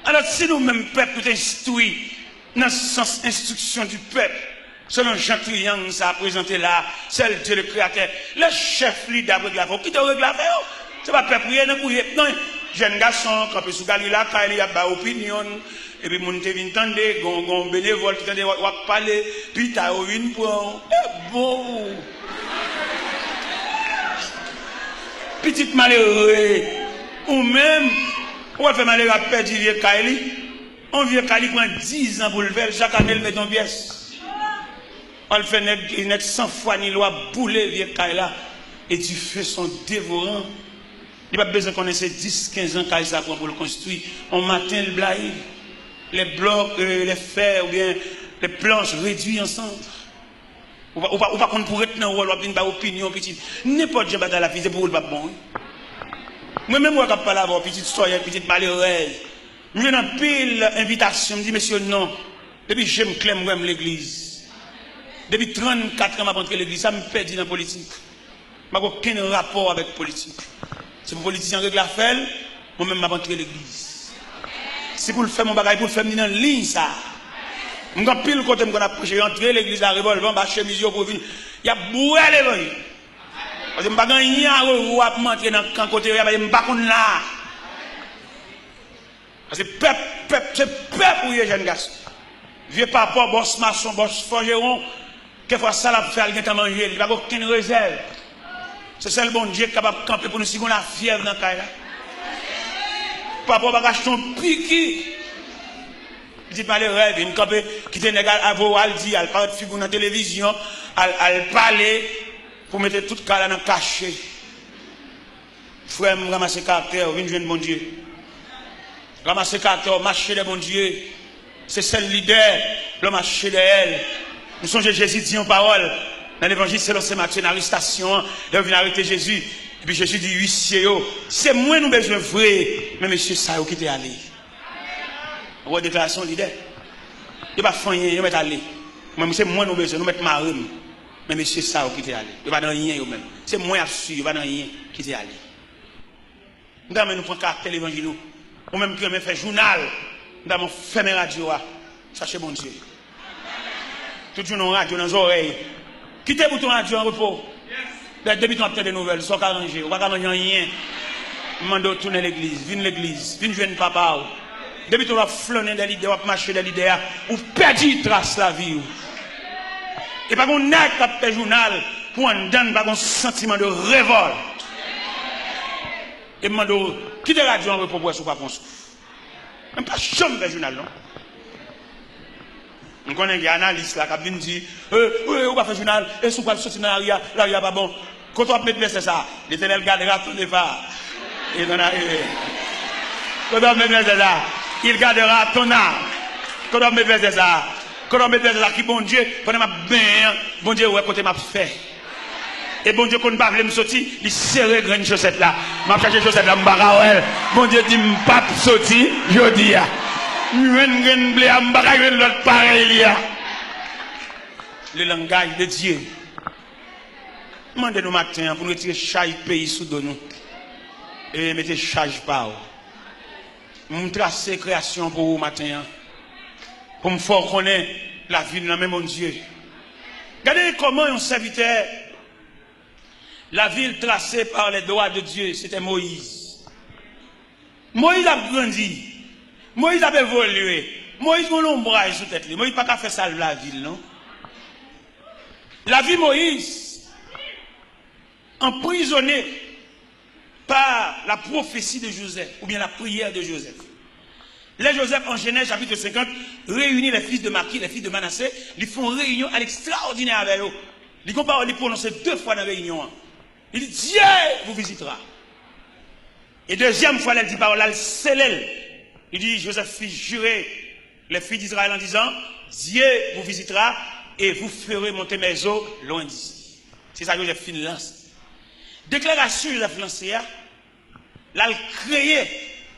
Alò, si nou menm pèp, nou te enstwi nan sans instruction du peuple, selon jan triyang sa a prezante la, sèl Dye le Kreyatè, lè chèf lidè ap regle afè w, kite yo regle afè yo. Se pa pèp ou ye, nan kou ye, non. Jèn gason kanpe sou galri lakay li, ap bay opinyon l, epi moun te vin tande, gon, gon benevòl ki tande w ap pale, pita yo vin pran w. E bon! Pitit malere, ou menm, ou wè fè malere ap pèdi vye kay li. Yon vye kay li pran dizan pou l fè l, chak ane l mete yon pyès. Al fè nèg, nèg san fwa ni lwa boule vye kay la, et du feu sont dévorants. Li pa t bezwen konnen se dis, kenz an kay sa pran pou l konstwi. On maten l blayi. Les blocs, euh, les fers oubyen les planches réduits en cendres. Ou pa, ou pa, ou pa konn pou ret nan wòl, w ap vin bay opinyon, pitit. Nenpòt jan bagay la fini, se pou ou l p ap bon, wi. Mwen menm wè k ap pale avè w, pitit sòyè, pitit malerèz. M jwenn anpil envitasyon, m di, "Mesye, non." Depi je m klè, m wè m legliz. Depi trannkat an m ap antre legliz, sa m pèdi nan politik? M pa gen okenn rapò avèk politik. Se pou politisyen an regle afè l, mwen menm m ap antre legliz. Si pou l fè m yon bagay, pou l fè m, li nan liy sa. M gen anpil kote m konn ap preche, yo antre legliz la, revòlvè anba chemiz yo pou yo vin, y ap bwè levanjil. Paske m pa gen anyen a revwa pou m antre nan kan kote yo ye a, paske m pa konn la. Paske pèp, pèp, se pèp ou ye, jèn gason. Vye papa w, bòs mason, bòs fòjewon, kèfwa sa l ap fè a, l gentan manje l, li pa gen okenn rezèv. Se sèl Bondye ki kapab kanpe pou nou si gen lafyèv nan kay la. Papa w pa ka achte yon piki. Pitit malere vin kanpe, kite nèg al, al voye w al di, al parèt figi w nan televizyon, al, al pale, pou mete tout kay la nan kache. Frè m, ranmase karaktè w, vin jwenn Bondye. Ranmase karaktè w, mache dèyè Bondye. Se sèl lidè lè w mache dèyè l. Nou sonje Jezi di yon pawòl nan Levanjil selon Sen Matye, nan arestasyon an, lè yo vin arete Jezi. Epi Jezi di isye yo, "Se mwen nou bezwen vre, men mesye sa yo kite ale." Ou wè deklarasyon lidè? Yo pa fè anyen, yo mèt ale. Mwen, se mwen nou bezwen, nou mèt mare m. Men mesye sa yo kite ale. Yo pa nan anyen yo menm. Se mwen y ap swiv, yo pa nan anyen. Kite ale. M ta renmen nou pran karaktè levanjil ou. Ou menm ki renmen fè jounal, m ta renmen w fèmen radyo a. Chache Bondye. Tout jounen yon radyo nan zòrèy. Kite bouton radyo an repo. Dayè, depi tan w ap tande nouvèl, sa w ka ranje, ou pa ka ranje anyen. M mande w tounen legliz, vin legliz, vin jwenn papa w. Depi tan w ap flannen dèyè lidè, w ap mache dèyè lidè a, ou pèdi tras lavi w. E pa gen yon nèg k ap fè jounal pou anndan n pa gen yon santiman de revòlt. E m mande w, kite radyo an repo pou w wè si w pa pran souf. M pa janm fè jounal, non. M konnen gen analis la k ap vin di, "E, e, ou pa fè jounal, e si w pral soti nan lari a, lari a pa bon." Kote w ap met vèsè sa a? L'Éternel gardera ton départ et ton arrivée. Kote w ap met vèsè sa a? Il gardera ton âme. Kote w ap met vèsè sa a? Kote w ap met vèsè sa a? Ki Bondye, pandan m ap benyen an, Bondye wè kote m ap fè. E Bondye konn pa vle m soti, li sere grenn chosèt la. M ap chache chosèt la, m pa ka wè l. Bondye di m p ap soti jodi a. M jwenn grenn ble a, m pa ka jwenn lòt parèy li a. Le langage de Dieu. M mande nou maten an pou nou retire chay peyi sou do nou. E mete chaj pa w. M trase kreyasyon pou ou maten an. Pou m fè w konnen lavi n nan men Bondye. Gade kòman yon sèvitè, la vie tracée par les doigts de Dieu, c'était Moïse. Moyiz ap grandi. Moyiz ap evolye. Moyiz gen lonbraj sou tèt li. Moyiz pa ka fè sa lavi l, non. Lavi Moyiz anprizone pa la pwofesi de Jozèf, oubyen la priyè de Jozèf. Lè Jozèf, an Jenèz chapit senkant, reyini les fils de Makir, les fils de Manassé, li fè yon reyinyon a l ekstraòdinè avè yo. Li gen yon pawòl li pwononse de fwa nan reyinyon an. Li di, Dieu vous visitera. E dezyèm fwa, lè l di pawòl la, l sele l. Li di, Joseph fit jurer les fils d'Israël en disant, Dieu vous visitera et vous ferez monter mes os loin d'ici. Se sa Joseph fin lans. Deklarasyon Joseph lanse a, l al kreye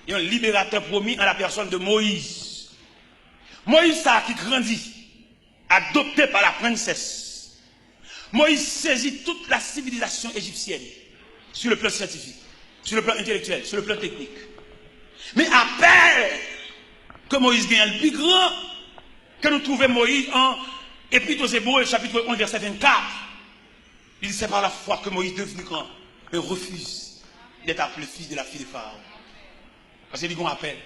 yon liberatè pwomi an la pèsòn de Moyiz. Moyiz sa a ki grandi, adopté par la princesse. Moïse saisit toute la civilisation égyptienne sur le plan scientifique, sur le plan intellectuel, sur le plan technique. Men apèl ke Moïse genyen an pi gran ke nou twouve Moïse an Epître aux Hébreux, chapitre onze, verset vingt-quatre. Il dit, c'est par la foi que Moïse devenu grand, mais refuse d'être appelé fils de la fille de Pharaon. Paske li gen yon apèl.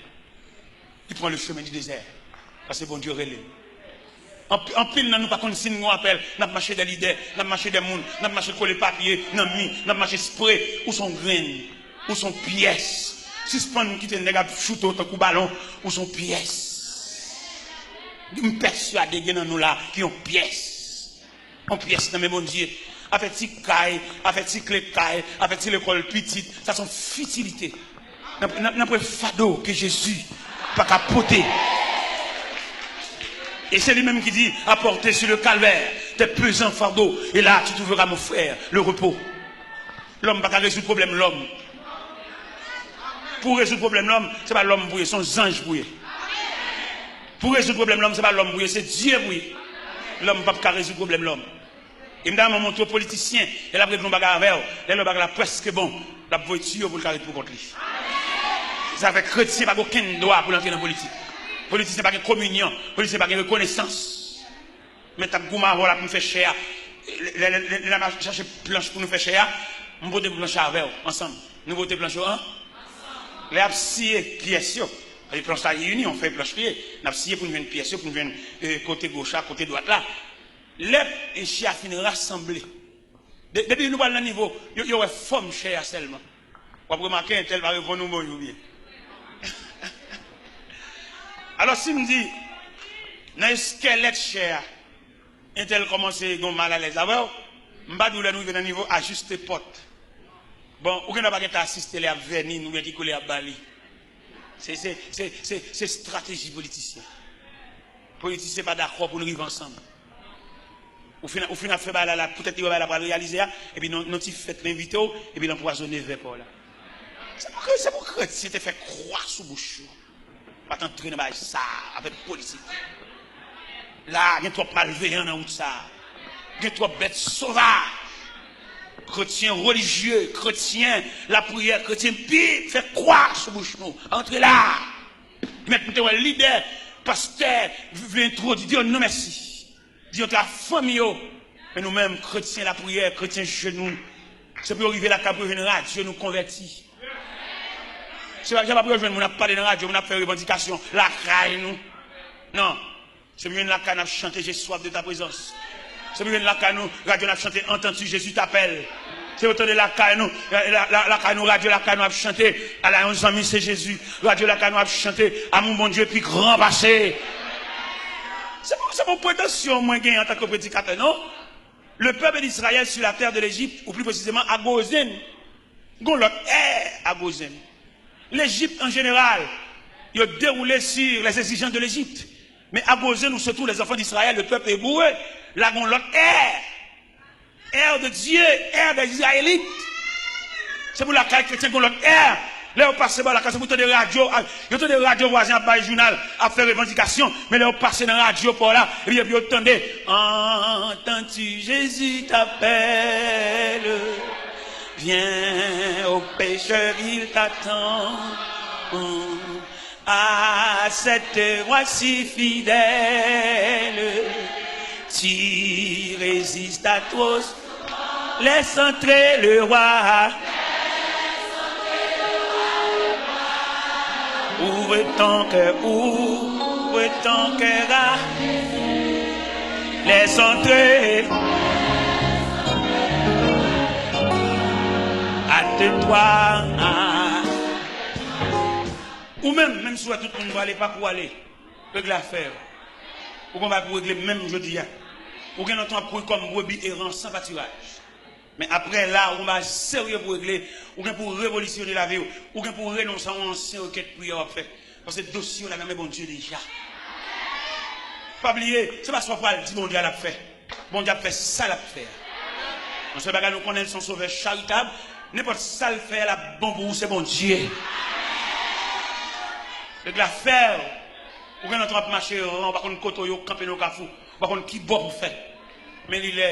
Li pran le chemin du désert. Paske Bondye rele l. Anp-, anpil nan nou pa konn si n gen yon apèl. N ap mache dèyè lidè, n ap mache dèyè moun, n ap mache kole papye nan mi, n ap mache spre. Ou se yon grenn, ou se yon pyès. Sispann kite nèg ap choute w tankou balon, ou se yon pyès. M pèswade gen nan nou la ki yon pyès. Yon pyès nan men Bondye. Afè ti kay, afè ti kle kay, afè ti lekòl pitit, sa se yon fitilite. Nan, nan, nan pwen fado ke Jezi pa ka pote. E se li menm ki di, apportez sur le calvaire tes pesants fardeaux, et là tu trouveras, mon frère, le repos. Lòm pa ka rezoud pwoblèm lòm. Pou rezoud pwoblèm lòm, se pa lòm pou ye, se yon zanj pou ye. Pou rezoud pwoblèm lòm, se pa lòm pou ye, se Dye pou ye. Lòm p ap ka rezoud pwoblèm lòm. E m ta renmen montre w politisyen, lè l ap regle yon bagay avè w, lè lòt bagay la prèske bon, l ap voye tiyo pou l ka ret pou kont li. Sa fè kretyen pa gen okenn dwa pou l antre nan politik. Politisyen pa gen kominyon, politisyen pa gen rekonesans. Men t ap goumen avè w la pou n fè chè a. Lè, lè, lè, lè n ap chache planch pou nou fè chè a, m pote planch la avè w, ansanm. Nou pote planch yo an. Lè y ap siye pyès yo, e planch la ini, yon fèy planch li ye. N ap siye pou n jwenn pyès yo, pou n jwenn, eh, kote goch la, kote dwat la. Lè chè a fin rasanble, de-, depi nou pral nan nivo, yo, yo wè fòm chè a sèlman. W ap remake entèl pa reponn ou bonjou byen. Alò, si m di, nan eskèlèt chè a, entèl kòmanse gen malalèz avè w, m pa di w lè nou rive nan nivo ajiste pòt. Bon, ou gendwa pa gentan asiste lè y ap vèni, oubyen ki koulè y ap ba li. Se, se, se, se, se estrateji politisyen. Politisyen pa dakò pou n rive ansanm. Ou fin, ou fin ap fè bagay la, la, poutèt li wè bagay la pral reyalize a, epi nan, nan ti fèt l envite w, epi l anpwazonnen vè pa w la. Se pou kre-, se pou kretyen te fè kwa sou bouch yo. Pa t antre nan bagay sa a, afè politik. La, gen twòp malveyan nan wout sa a. Gen twòp bèt sovaj. Kretyen relijye, kretyen lapriyè, kretyen Bib, fè kwa sou bouch nou. Antre la. Mèt, m te wè lidè, pastè, vle entwodui, di yo non mèsi. Di yo te ak fanmi yo. Men nou menm, kretyen lapriyè, kretyen jeni, se pou yo rive lakay pou yo jwenn radyo nou konvèti. Se pa, se pa pou yo jwenn moun ap pale nan radyo, moun ap fè revandikasyon lakay nou. Non. Se pou jwenn lakay n ap chante, J'ai soif de ta présence. Se pou jwenn lakay nou, radyo n ap chante, Entends-tu, Jésus t'appelle. Se pou tande lakay nou, la, la, la, lakay nou, radyo lakay nou ap chante, Ala yon zanmi se Jezi. Radyo lakay nou ap chante, Amour Bondye pi gran pase. Se pa, se pa yon pretansyon mwen genyen antanke predikatè, non. Le peuple d'Israël sur la terre de l'Égypte, ou plus précisément à Gozen. Gon lòt è a Gozen. Lejip, an jeneral, yo dewoule sur les exigences de l'Égypte. Men a Gozen, où se trouvent les enfants d'Israël, le peuple hébreu, la gon lòt è. È de Dieu, è des Israélites. Se pou lakay kretyen gon lòt è. Lè yo pase ba lakay, se pou tande radyo, a, yo tande radyo vwazen ap bay jounal, ap fè revandikasyon. Men lè yo pase nan radyo pa w la, epi, epi yo tande, Entends-tu, Jésus t'appelle. Viens, ô pécheur, il t'attend. À cette voix si fidèle, tu résistes à trop. Laisse entrer le roi. Ouvre ton cœur, ouvre ton cœur à. Laisse entrer à de toi. Ou menm, menm si w wè tout moun prale, pa pou w ale. Regle afè w. Ou gen bagay pou w regle menm jodi a. Ou gen lontan w ap kouri kòm brebi eran san patiraj. Men apre la, ou gen bagay serye pou w regle. Ou gen pou w revolisyone lavi w. Ou gen pou w renonse a yon ansyen rekèt priyè w ap fè. Paske dosye w la nan men Bondye deja. Pa bliye, se pa sa w pral di Bondye a l ap fè. Bondye ap fè sa l ap fè a. Yon sèl bagay nou konnen, l se yon sovè charitab. Nenpòt sa l fè a, l ap bon pou ou, se Bondye. Regle afè w. Ou gen lontan w ap mache eran, ou pa konn kote w ye, w kanpe nan yon kafou, ou pa konn ki bò pou w fè. Men li lè,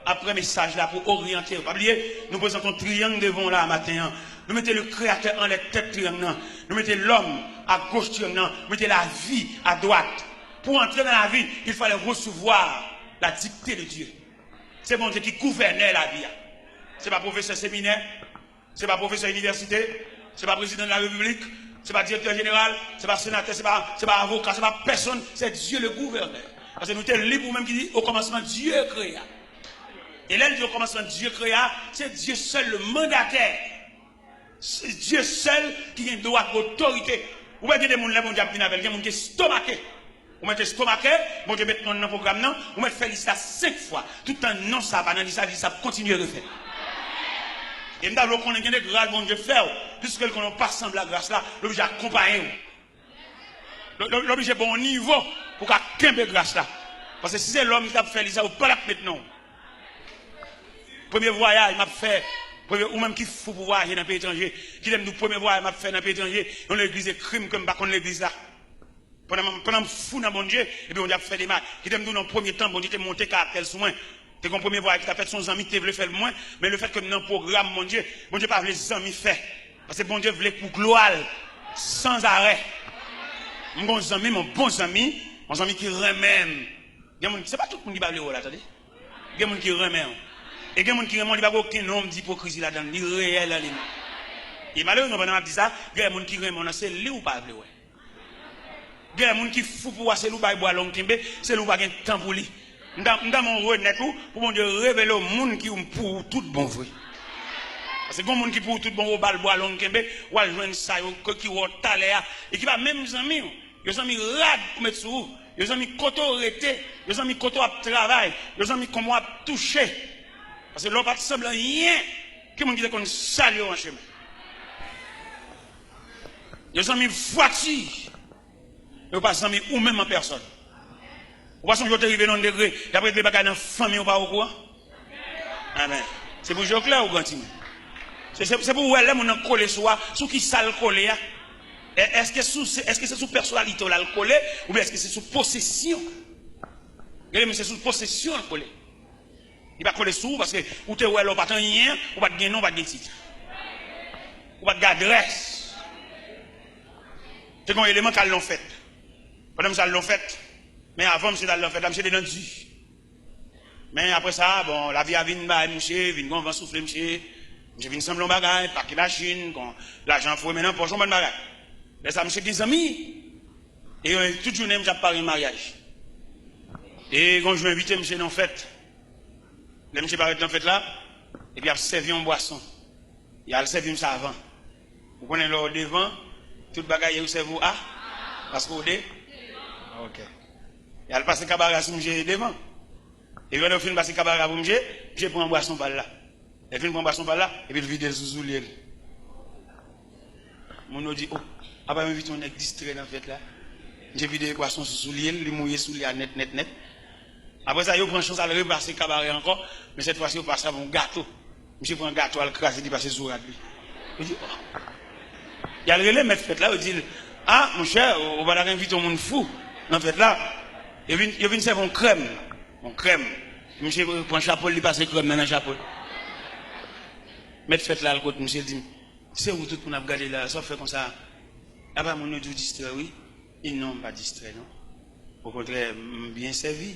apre mesaj la, pou oryante w. Pa bliye, nou prezante yon triyang devan w la maten an. Nou mete le Kreyatè anlè tèt triyang nan. Nou mete lòm agoch triyang nan. Nou mete lavi adwat. Pour entrer dans la vie, il fallait recevoir la dictée de Dieu. Se Bondye ki gouvènè lavi a. Se pa pwofesè seminè, se pa pwofesè inivèsite, se pa prezidan de la repiblik, se pa direktè jeneral, se pa senatè, se pa, se pa avoka, se pa pèsonn, se Dieu le gouverneur. Paske nou te li pou menm ki di, au commencement, Dieu créa. E lè l di, au commencement, Dieu créa, se Dye sèl le mandatè. Se Dye sèl ki gen dwa, ki gen otorite. Ou wè gen de moun lè Bondye ap vin avè l, gen moun ki estomake. Ou mèt estomake, Bondye met non l nan pwogram nan, ou mèt fè lis la senk fwa. Toutan non sa a pa nan lis la, lis la ap kontinye refèt. E m ta vle w konnen gen de gras Bondye fè w, piske l konnen w pa sanble ak gras la, l oblije akonpaye w. L, l, l oblije ba w yon nivo pou w ka kenbe gras la. Paske si se lòm ki t ap fè lis la, ou pa t ap met non w. Premye vwayaj m ap fè Premye, ou menm ki fou pou vwayaje nan peyi etranje, kite m di w premye vwayaj m ap fè nan peyi etranje, yon legliz ekri m ke m pa konn legliz la. Pandan m, pandan m fou nan Bondye, epi Bondye ap fè de mal. Kite m di w non, premye tan, Bondye te monte karaktè l sou mwen. Te gen yon premye vwayaj ki t ap fèt, se yon zanmi ki te vle fè l pou mwen, men lefètke m nan pwogram Bondye, Bondye pa vle zanmi fè. Paske Bondye vle pou glwa l, sanzarè. M gen yon zanmi, yon bon zanmi, yon zanmi ki renmen m. Gen moun, se pa tout moun ki pa vle wè w la, tande. Gen moun ki renmen w. E gen moun ki renmen w, li pa gen okenn onm d'ipokrizi ladan l, li reyèl ann li menm. E malerezman, pandan m ap di sa, gen moun ki renmen w nan, se li w pa vle wè. Gen moun ki fou pou w a, se li w bay bwa long kenbe, se li w pa gen tan pou li. M ta, m ta renmen w renèt ou, pou Bondye revele w moun ki pou ou tout bon vre. Paske gen moun ki pou ou tout bon vre, ou ba l bwa long kenbe, w al jwenn sa yo, ke ki wè w talè a, e ki pa menm zanmi w. Yo zanmi rad pou met sou ou. Yo zanmi kote w rete. Yo zanmi kote w ap travay. Yo zanmi kòman w ap touche. Paske lè w pa t sanble anyen, ki moun ki te konn salye w an chemen? Yo zanmi vwati. Yo pa zanmi ou menm an pèsòn. Ou pa sonje w te rive nan yon degre, y ap regle bagay nan fanmi w, ou pa okouran? Amen. Se pou je w klè, ou gran timoun. Se, se, se pou w wè lè moun nan kole sou a, sou ki sa l kole a. E, èske sou, se, èske se sou pèsonalite w la l kole, oubyen èske se sou posesyon? Gade, men se sou posesyon l kole. Li pa kole sou ou, paske ou te wè lè w pa t anyen, ou pa t gen non, ou pa t gen tit. Ou pa t gen adrès. Te gen yon eleman k al nan fèt. Pandan misye al nan fèt, men avan misye t al nan fèt la, misye te nan di. Men apre sa, bon, lavi a vin bay misye, vin gon van soufle misye. Misye vin sanble yon bagay, pake machin, gon lajan foure men nan pòch, yon bann bagay. Lè sa, misye gen zanmi. E yo, tout jounen, misye ap pare maryaj. E gon jou envite misye nan fèt. Lè misye parèt nan fèt la, epi ap sèvi yon bwason. Y al sèvi misye avan. Ou konnen lè w devan, tout bagay yo sèvi w a, paske w de. Ok. Y al pase kabare a sou misye devan. Epi lè yo fin pase kabare a pou misye, misye pran bwason pa l la. Lè l fin pran bwason pa l la, epi l vide l sou soulye l. Moun yo di, o, apa yo envite yon nèg distrè nan fèt la? Misye vide bwason sou soulye l, li mouye soulye a nèt, nèt, nèt. Apre sa, yo pran chans al repase kabare ankò, men sèt fwa si yo pase avè yon gato. Misye pran gato a, l kraze, li pase sou rad li. Yo di, o. Y al rele mèt fèt la, yo di l, a, monchè, ou, ou pa ta ka envite yon moun fou nan fèt la. Yo vin, yo vin sèvi yon krèm. Yon krèm. Misye pran chapo l, li pase krèm nan nan chapo l. Mèt fèt la al kot misye, l di, se ou tout moun ap gade la, sa w ap fè konsa? Apa moun yo di w distrè, wi. Li di, non, m pa distrè, non. Okontrè, m byen sèvi.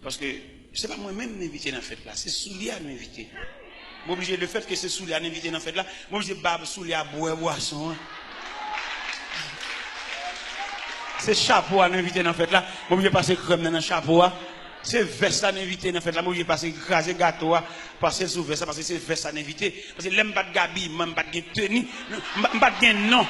Paske se pa mwen menm m envite nan fèt la, se soulye a nou envite. M oblije, lefètke se soulye a nou envite nan fèt la, m oblije ba soulye a bwè bwason an. Se chapo a nou envite nan fèt la, m oblije pase krèm nan nan chapo a. Se vès la nou envite nan fèt la, m oblije pase kraze gato a, pase l sou vès la, paske se vès la nou envite. Paske lè m pa t gen abiman, m pa t gen teni, m pa, m pa t gen non.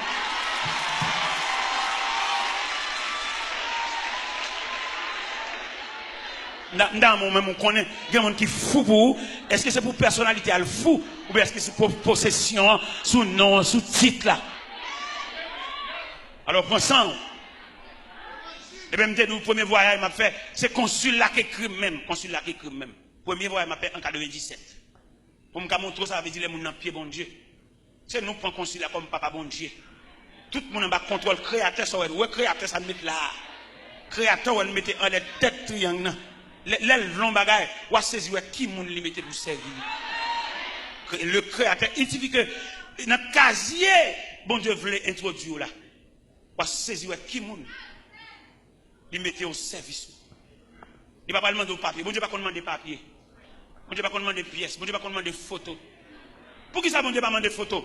M ta, m ta renmen w menm ou konnen, gen moun ki fou pou ou. Èske se pou pèsonalite a l fou, oubyen èske se pou posesyon an, sou non an, sou tit la? Alò, pran san w. Ebyen, m te di w, premye vwayaj m ap fè, se konsil la k ekri m menm. Konsil la k ekri m menm. Premye vwayaj m ap fè an katrevenndisèt. Pou m ka montre w sa vle di lè moun nan pye Bondye. Se nou k pran konsil la kòm papa Bondye. Tout moun anba kontwòl Kreyatè sa w wè, wè Kreyatè sa n met la a. Kreyatè w wè n mete anlè tèt triyang nan. Lè, lè l vle yon bagay, w a sezi wè ki moun li mete pou sèvi li. Kre-, le Kreyatè, il sifi ke nan kazye Bondye vle entwodui w la. W a sezi wè ki moun li mete yon sèvis ou. Li pa pral mande w papye. Bondye pa konn mande papye. Bondye pa konn mande pyès. Bondye pa konn mande foto. Poukisa Bondye pa mande foto?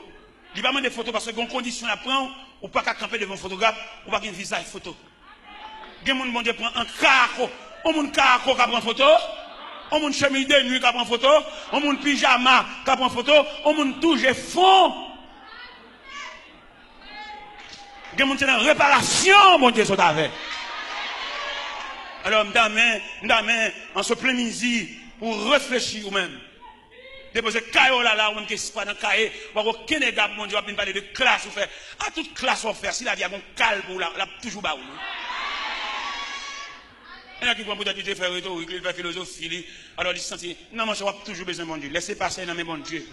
Li pa mande foto paske gen yon kondisyon l ap pran w, ou pa ka kanpe devan yon fotograf, ou pa gen vizaj foto. Gen moun Bondye pran an karako. Yon moun karako ka pran foto? Yon moun chemiz de nwi ka pran foto? Yon moun pijama ka pran foto? Yon moun tou je fon? Gen moun se nan reparasyon Bondye sot avè. Alò, m ta renmen, m ta renmen, an se plen mizi, pou w reflechi ou menm. Depoze kaye w la, la, ou menm ki espwa nan kaye, ou pa gen okenn ega pou Bondye, w ap vin pale de klas ou fè. A tout klas w ap fè, si lavi a gon kal pou ou la, l ap toujou ba ou li. Gen nèg ki pran poutèt li te fè retorik li, li fè filozofi li, alò li santi, non, monchè, w ap toujou bezwen Bondye. Lèse pase nan men Bondye.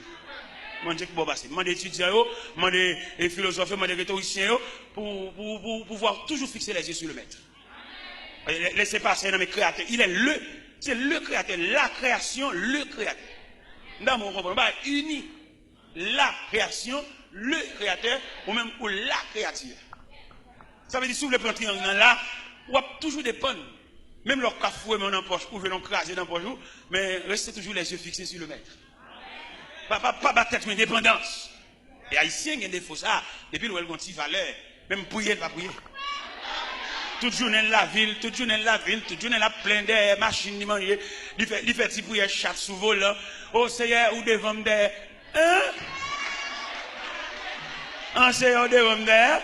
Mande ki bò pase. Mande etidyan yo, mande, e, filozòf yo, mande retorisyen yo, pou, pou, pou, pou vwa toujou fikse lèzye sou le mèt. E, lè, lè se pase nan men kreyatè. Il est le, se le kreyatè, la création, le créateur. M ta mwen konprann. Ba, ini. La création, le créateur, ou menm ou la créature. Sa vle di, si w vle pran triyang nan la, w ap toujou depann. Menm lè w ka foure men w nan pòch, ou jwenn yon kraze nan pòch ou, men reste toujours les yeux fixés sur le maître. Pa, pa, pa ba tèt ou endepandans. E Ayisyen gen defo sa, depi l wè l gon ti valè, menm priye, l pa priye. Tout jounen l lavil, tout jounen l lavil, tout jounen l ap plenn dèyè machin li manje, li fè, li fè ti priyè chat sou volan. O Seyè, ou devan m dèyè. Hein? An Seyè, ou devan m dèyè.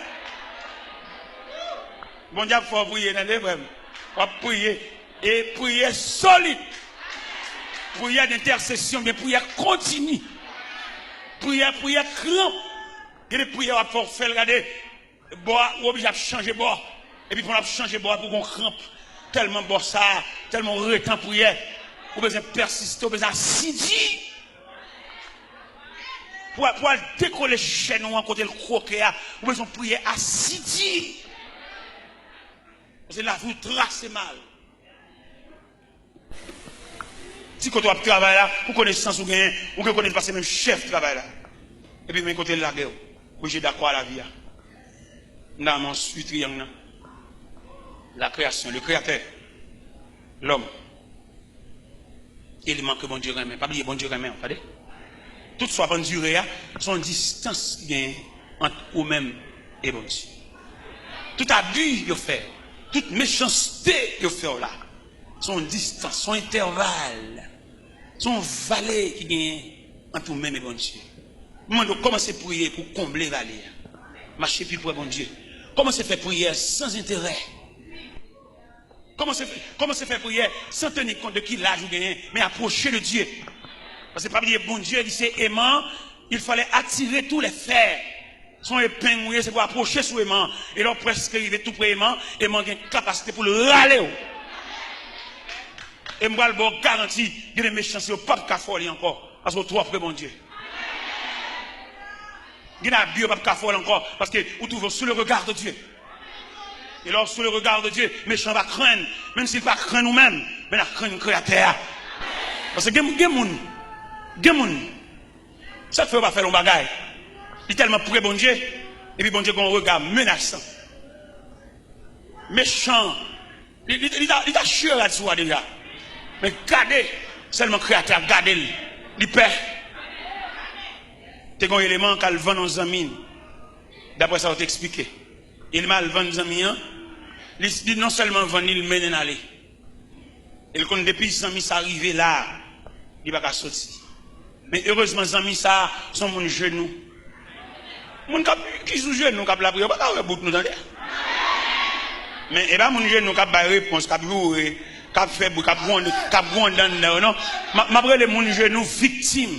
Bondye ap fè w priye, tande, frè m. W ap priye. E priye solid. Priyè dentèsesyon, gen priyè kontini. Priyè, priyè kranp. Gen de priyè w ap fè, w fè l, gade. Bò a, ou oblije ap chanje bò. Epi pandan w ap chanje bò a, pou gon kranp. Tèlman bò sa, tèlman w rete an priyè. Ou bezwen pèsiste, ou bezwen asidi. Pou, pou al dekole chèn ou an kote l kwoke a, ou bezwen priyè asidi. Paske lavi w trase mal. Ti kote w ap travay la, pou konesans ou genyen, ou gen konesans pase menm chèf travay la. Epi men kote l lage w. Oblije dakò a lavi a. M ta renmen w swiv triyang nan. La création, le créateur, l'homme. Eleman ke Bondye renmen. Pa bliye, Bondye renmen w, tande. Tout sa w ap andire a, se yon distans ki genyen ant ou menm e Bondye. Tout abi yo fè, tout mechanste yo fè w la, se yon distans, se yon entèval, se yon vale ki genyen ant ou menm e Bondye. M mande w kòmanse priye pou konble vale a. Mache pi pre Bondye. Kòmanse fè priyè san enterè. Kòmanse, kòmanse fè priyè san teni kont de ki laj ou genyen, men apwoche de Dye. Paske pa bliye, Bondye, li se eman, il fallait attirer tous les fers. Se yon epeng ou ye, se pou apwoche sou eman an. E lè w prèske rive tou pre eman an, eman an gen kapasite pou l rale w. E m pral ba w garanti, gen de mechanste yo p ap ka fè w li ankò, paske w twò pre Bondye. Gen abi yo p ap ka fè w l ankò, paske ou twouve w sou le regard de Dieu. E lè w sou le regard de Dieu, mechan an va krenn, menm si l pa krenn ou menm, men l ap krenn Kreyatè a. Paske gen, gen moun, gen moun, sa k fè yo pa fè l yon bagay, li tèlman pre Bondye, epi Bondye gen yon rega menasan. Mechan, li, li, li ta, li ta chire rad sou a deja. Men gade, sèlman Kreyatè a gade l, li pè. Te gen yon eleman k al vann yon zanmi l, daprè sa yo te eksplike. Eleman al vann zanmi an, li, li non sèlman vann li, li mennen l ale. E l konn depi zanmi sa rive la, li pa ka soti. Men erezman, zanmi sa a se yon moun jenou. Moun k ap, ki sou jenou, k ap lapriyè, ou pa ka wè bout nou, tande. Men e pa moun jenou k ap bay repons, k ap joure, k ap fè bri, k ap gwonde, k ap gwonde anndan yo, non. M ap, m ap rele moun jenou viktim.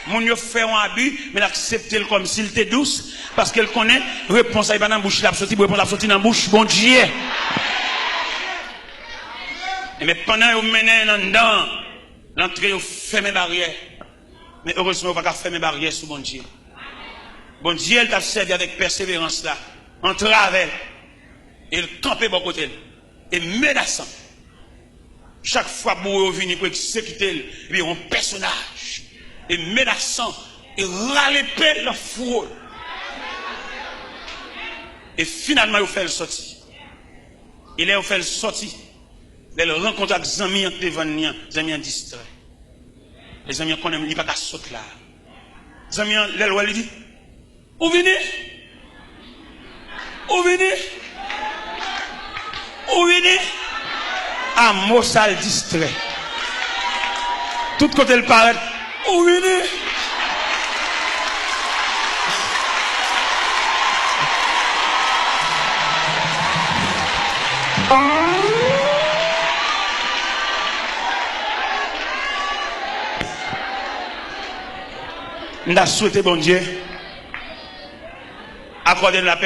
Moun yo fè yon abi, men l aksepte l kòmsi l te dous, paske l konnen repons la, e pa nan bouch li ap soti, repons la ap soti nan bouch Bondye. Ebyen, pandan yo mennen l anndan, l antre, yo fèmen baryè. Men erezman, yo pa ka fèmen baryè sou Bondye. Bondye, l t ap sèvi avèk pèseverans la, antravè l, e l kanpe bò kote l, e menasan. Chak fwa bouro yo vini pou egzekite l, ebyen, yon pèsonaj, e menasan, e rale epe l nan fouwo l. E finalman, yo fè l soti. E lè yo fè l soti, lè l rankontre ak zanmi an k te vann li an, zanmi an distrè. E zanmi an konnen li pa ka sot la. Zanmi an, lè l wè l, li di, "Ou vini? Ou vini? Ou vini?" A mo sa, l distrè. Tout kote l parèt, "Ou vini?" M ta swete Bondye akòde n lapè.